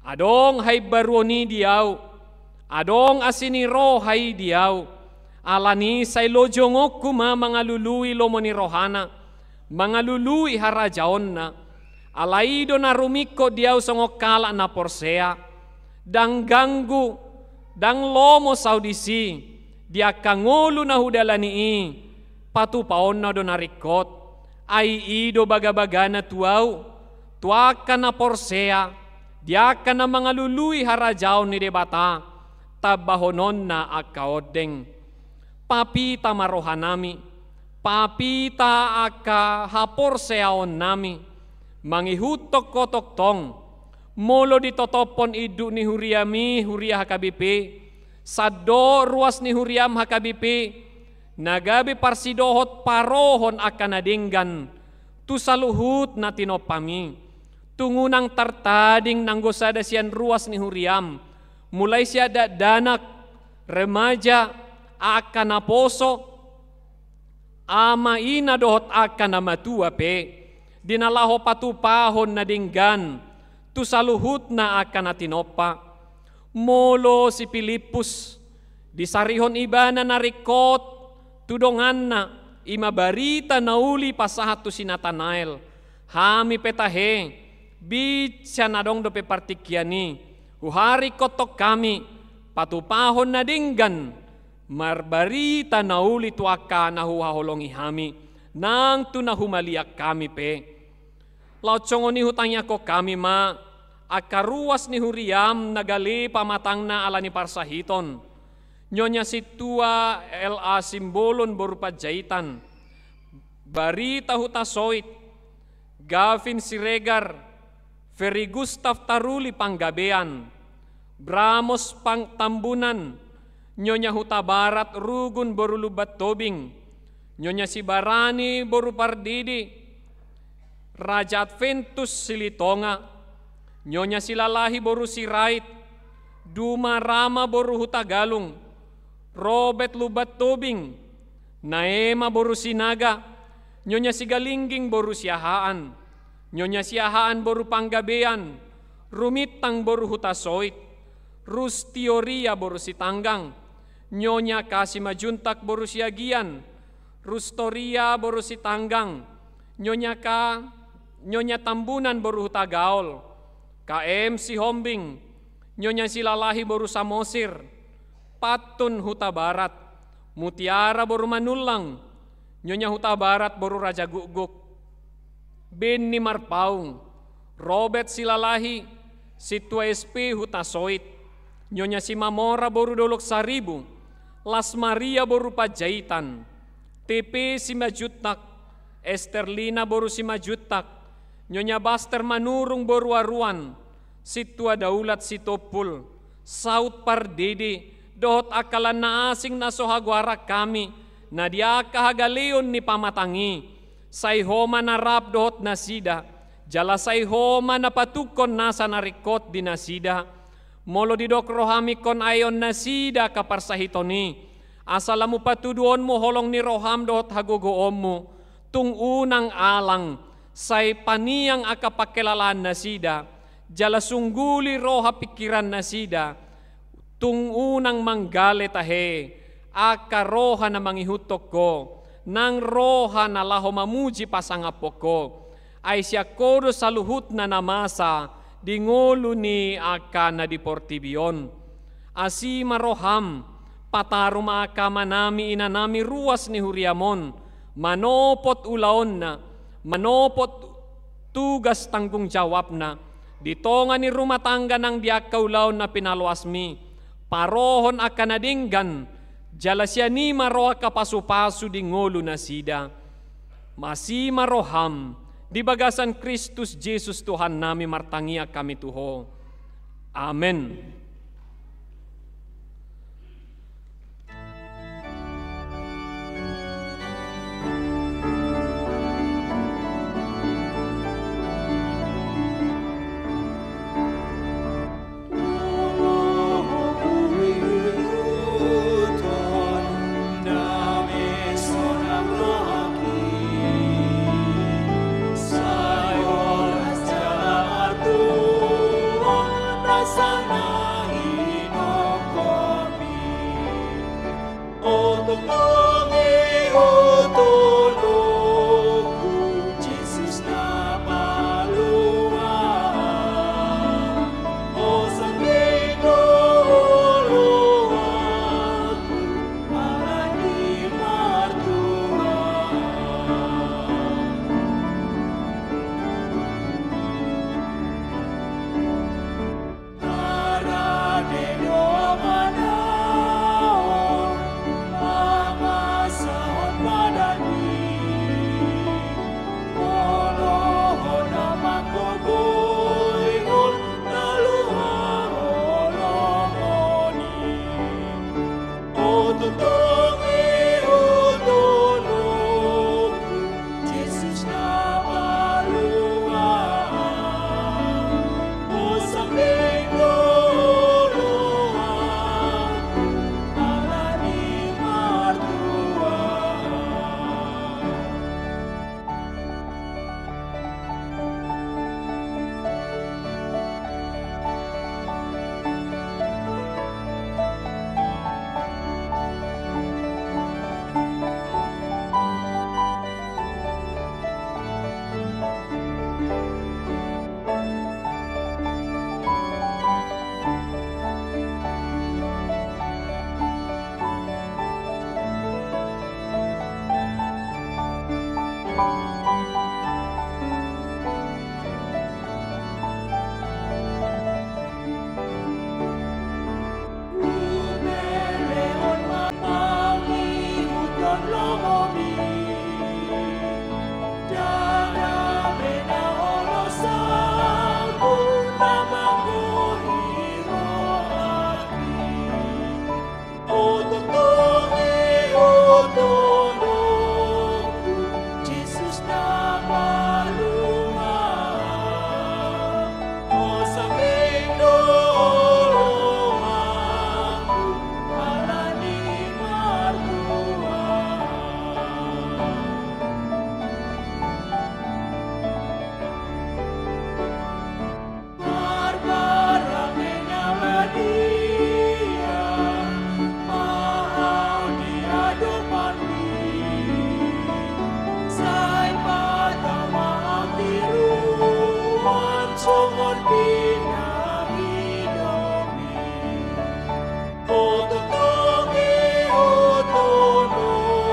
Adong haimbaruon i di ahu, adong asi ni roha i di ahu, alani i sai lojongonku ma mangalului lomo ni rohana, mangalului harajaonna. Alai i do na rumingkot di ahu songon halak na porsea. Ndang ganggu, ndang lomos ahu disi, di angka ngolu na hudalani i, patupaonna do na ringkot. Ai i do bagabagana tu ahu, tu angka na porsea, di angka na mangalului harajaon ni Debata, tambahononna angka ondeng. Papita ma rohanami, papita angka haporseaonnami, mangihuthon Ho tongtong. Molo ditotophon induk ni huriami, huria H K B P, sandok ruas ni huriam H K B P, na gabe parsidohot parohon angka na denggan tu saluhut na tinompami, Tung unang tartading nanggo sada sian ruas ni huriam, mulai sian dakdanak, remaja, angka naposo, ama ina dohot angka na matua pe, di na laho patupahon na denggan tu saluhutna angka na tinompa. Molo si Pilippus, disarihon ibana na ringkot tu donganna, i ma barita na uli pasahat tu si Natanael. Hami pe tahe, binsa na adong dope partingkian i, huharingkothon hami patupahon na denggan, marbarita na uli tu angka na huhaholongi hami, nang tu na humaliang hami pe. Laos songon i hutangiangkon hami ma angka ruas ni huriam na gale pamatangna ala ni parsahiton. Nyonya Sintua L A Simbolon boru Panjaitan, Barita Hutasoit, Gavin Siregar, Ferry Gustav Taruli Panggabean, Bramos Pang-, Tambunan, Nyonya Hutabarat Rugun boru Lumban Tobing, Nyonya Sibarani boru Pardede, Raja Adventus Silitonga, Nyonya Silalahi boru Sirait, Duma Rama boru Hutagalung, Robert Lumban Tobing, Naema boru Sinaga, Nyonya Sigalingging boru Siahaan, Nyonya Siahaan boru Panggabean, Rumintang boru Hutasoit, Rustioria boru Sitanggang, Nyonya K Simanjuntak boru Siagian, Rustoria boru Sitanggang, Nyonya K, Nyonya Tambunan boru Hutagaol, K M Sihombing, Nyonya Silalahi boru Samosir, Pantun Hutabarat, Mutiara boru Manullang, Nyonya Hutabarat boru Rajagukguk, Benny Marpaung, Robert Silalahi, Sintua S P Hutasoit, Nyonya Simamora boru Dolok Saribu, Las Maria boru Panjaitan, T P Simanjuntak, Esterlina boru Simanjuntak, Nyonya Baster Manurung boru Aruan, Sintua Daulat Sitompul, Saut Pardede, dohot angka lan na asing na so hagoaran hami, na di angka hagaleon ni pamatang i, sai Ho ma na rap dohot nasida, jala sai Ho ma na patungkon nasa na ringkot di nasida. Molo didok roham ingkon aeon nasida angka parsahiton i, asa lam hupatuduhonmu holong ni roham dohot hagogoonmu, tung unang alang, sai paniang angka pangkilalaan nasida, jala sungguli roha pingkiran nasida, tung unang manggale tahe, angka roha na mangihuthon Ho, nang roha na laho mamuji pasangaphon Ho, ai sian Ho do saluhutna na masa di ngolu ni angka na di portibi on. Asi ma roham, pataru ma angka amanami inanami ruas ni huriam on, manopot ulaonna, manopot tugas tanggung jawabna, di tonga ni rumah tangga nang di angka ulaon na pinaloasmi, parohon angka na denggan, jala sian i ma ro angka pasupasu di ngolu nasida. Asi ma roham, di bagasan Kristus Jesus Tuhannami martangiang hami tu Ho. Amen. Marbarang ni na badia ma au di adopanMi, sai patama au tiruan songon pinahidopMi. Ototogi otonongku,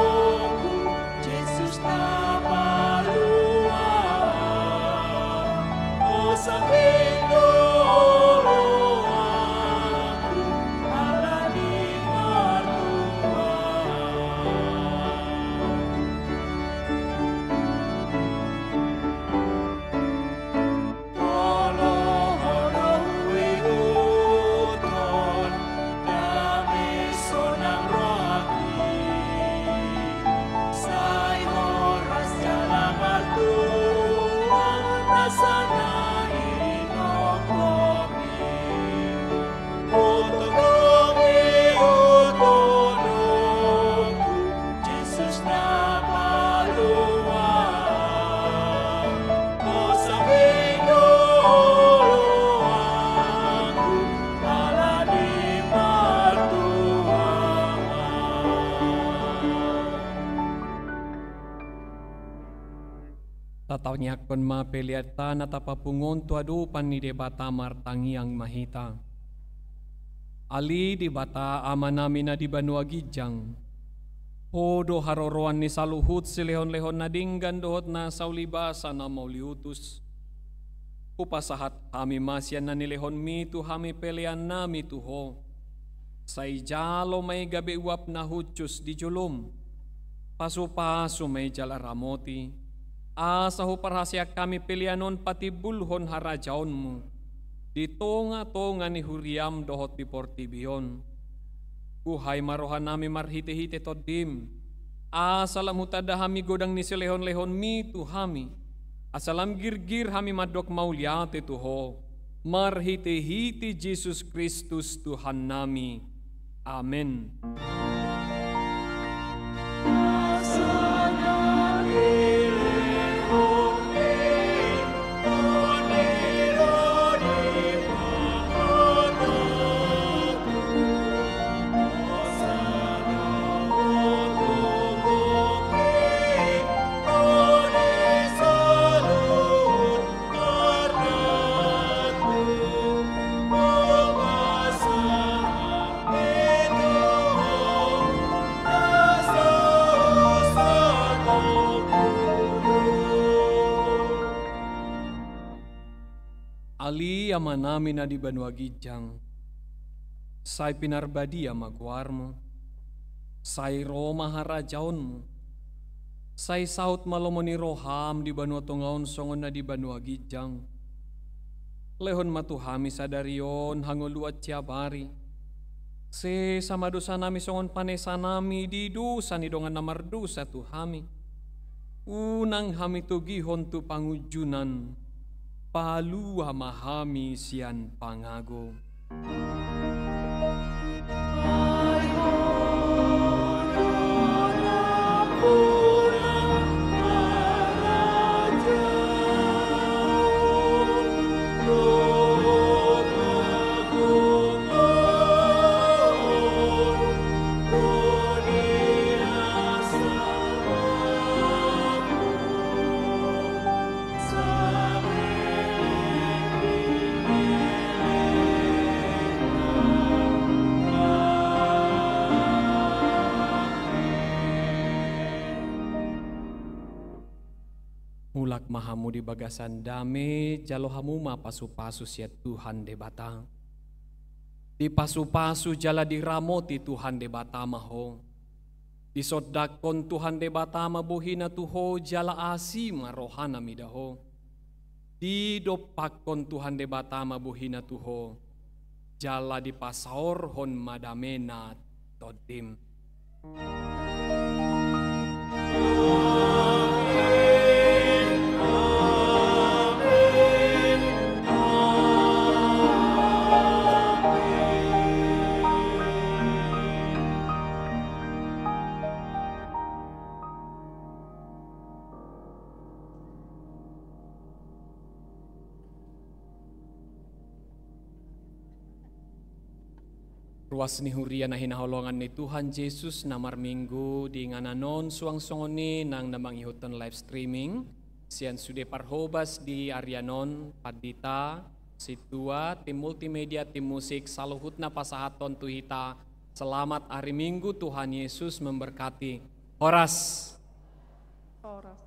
Jesus na palua, hosangin do oloanku ala ni martua. Molo Ho do huihuthon dame sonang rohangki, sai horas jala martua nasa na nidokkonMi. Ototogi otonongku, Jesus na palua, hosangin do oloanku ala ni martua. Tatangiangkon ma peleanta na tapapungu on tu adopan ni Debata. Martangiang ma hita. Ale Debata Amanami na di banua ginjang, Ho do haroroan ni saluhut silehonlehon na denggan dohot na saulibasa na mauliutus. Hupasahat hami ma sian na nilehonMi tu hami peleannami tu Ho. Sai jalo ma i gabe uap na hushus di joloM. Pasupasu ma i jala ramoti, asa huparhaseang hami pelean on patimbulhon harajaonMu di tongatonga ni huriaM dohot di portibi on. Buhai ma rohanami marhitehite TondiM, asa lam hutanda hami godang ni silehonlehonMi tu hami, asa lam girgir hami mandok mauliate tu Ho, marhitehite Jesus Kristus Tuhannami. Amen. Ale Amanami na di banua ginjang, sai pinarbadia ma goarMu. Sai ro ma harajaonMu. Sai saut ma lomo ni rohaM di banua tonga on songon na di banua ginjang. Lehon ma tu hami sadari on hangoluan siapari. Sesa ma dosanami songon panesanami di dosa ni dongan na mardosa tu hami. Unang hami togihon tu pangunjunan, palua ma hami sian pangago. Mulak ma hamu di bagasan dame, jalo hamu ma pasu-pasu sian Tuhan Debata. Dipasupasu jala diramoti Tuhan Debata ma ho. Disondangkon Tuhan Debata ma bohina tu ho jala asi ma rohana mida ho. Didompakkon Tuhan Debata ma bohina tu ho, jala dipasaorhon ma damena tondim. Ruas ni huria na hinaholongan ni Tuhan Jesus na marminggu di inganan on, suang songon i nang na mangihuthon live streaming, sian sude parhobas di arian on, pandita, sintua, tim multimedia, tim musik, saluhutna pasahathon tu hita, selamat ari Minggu Tuhan Yesus memberkati. Horas. Horas.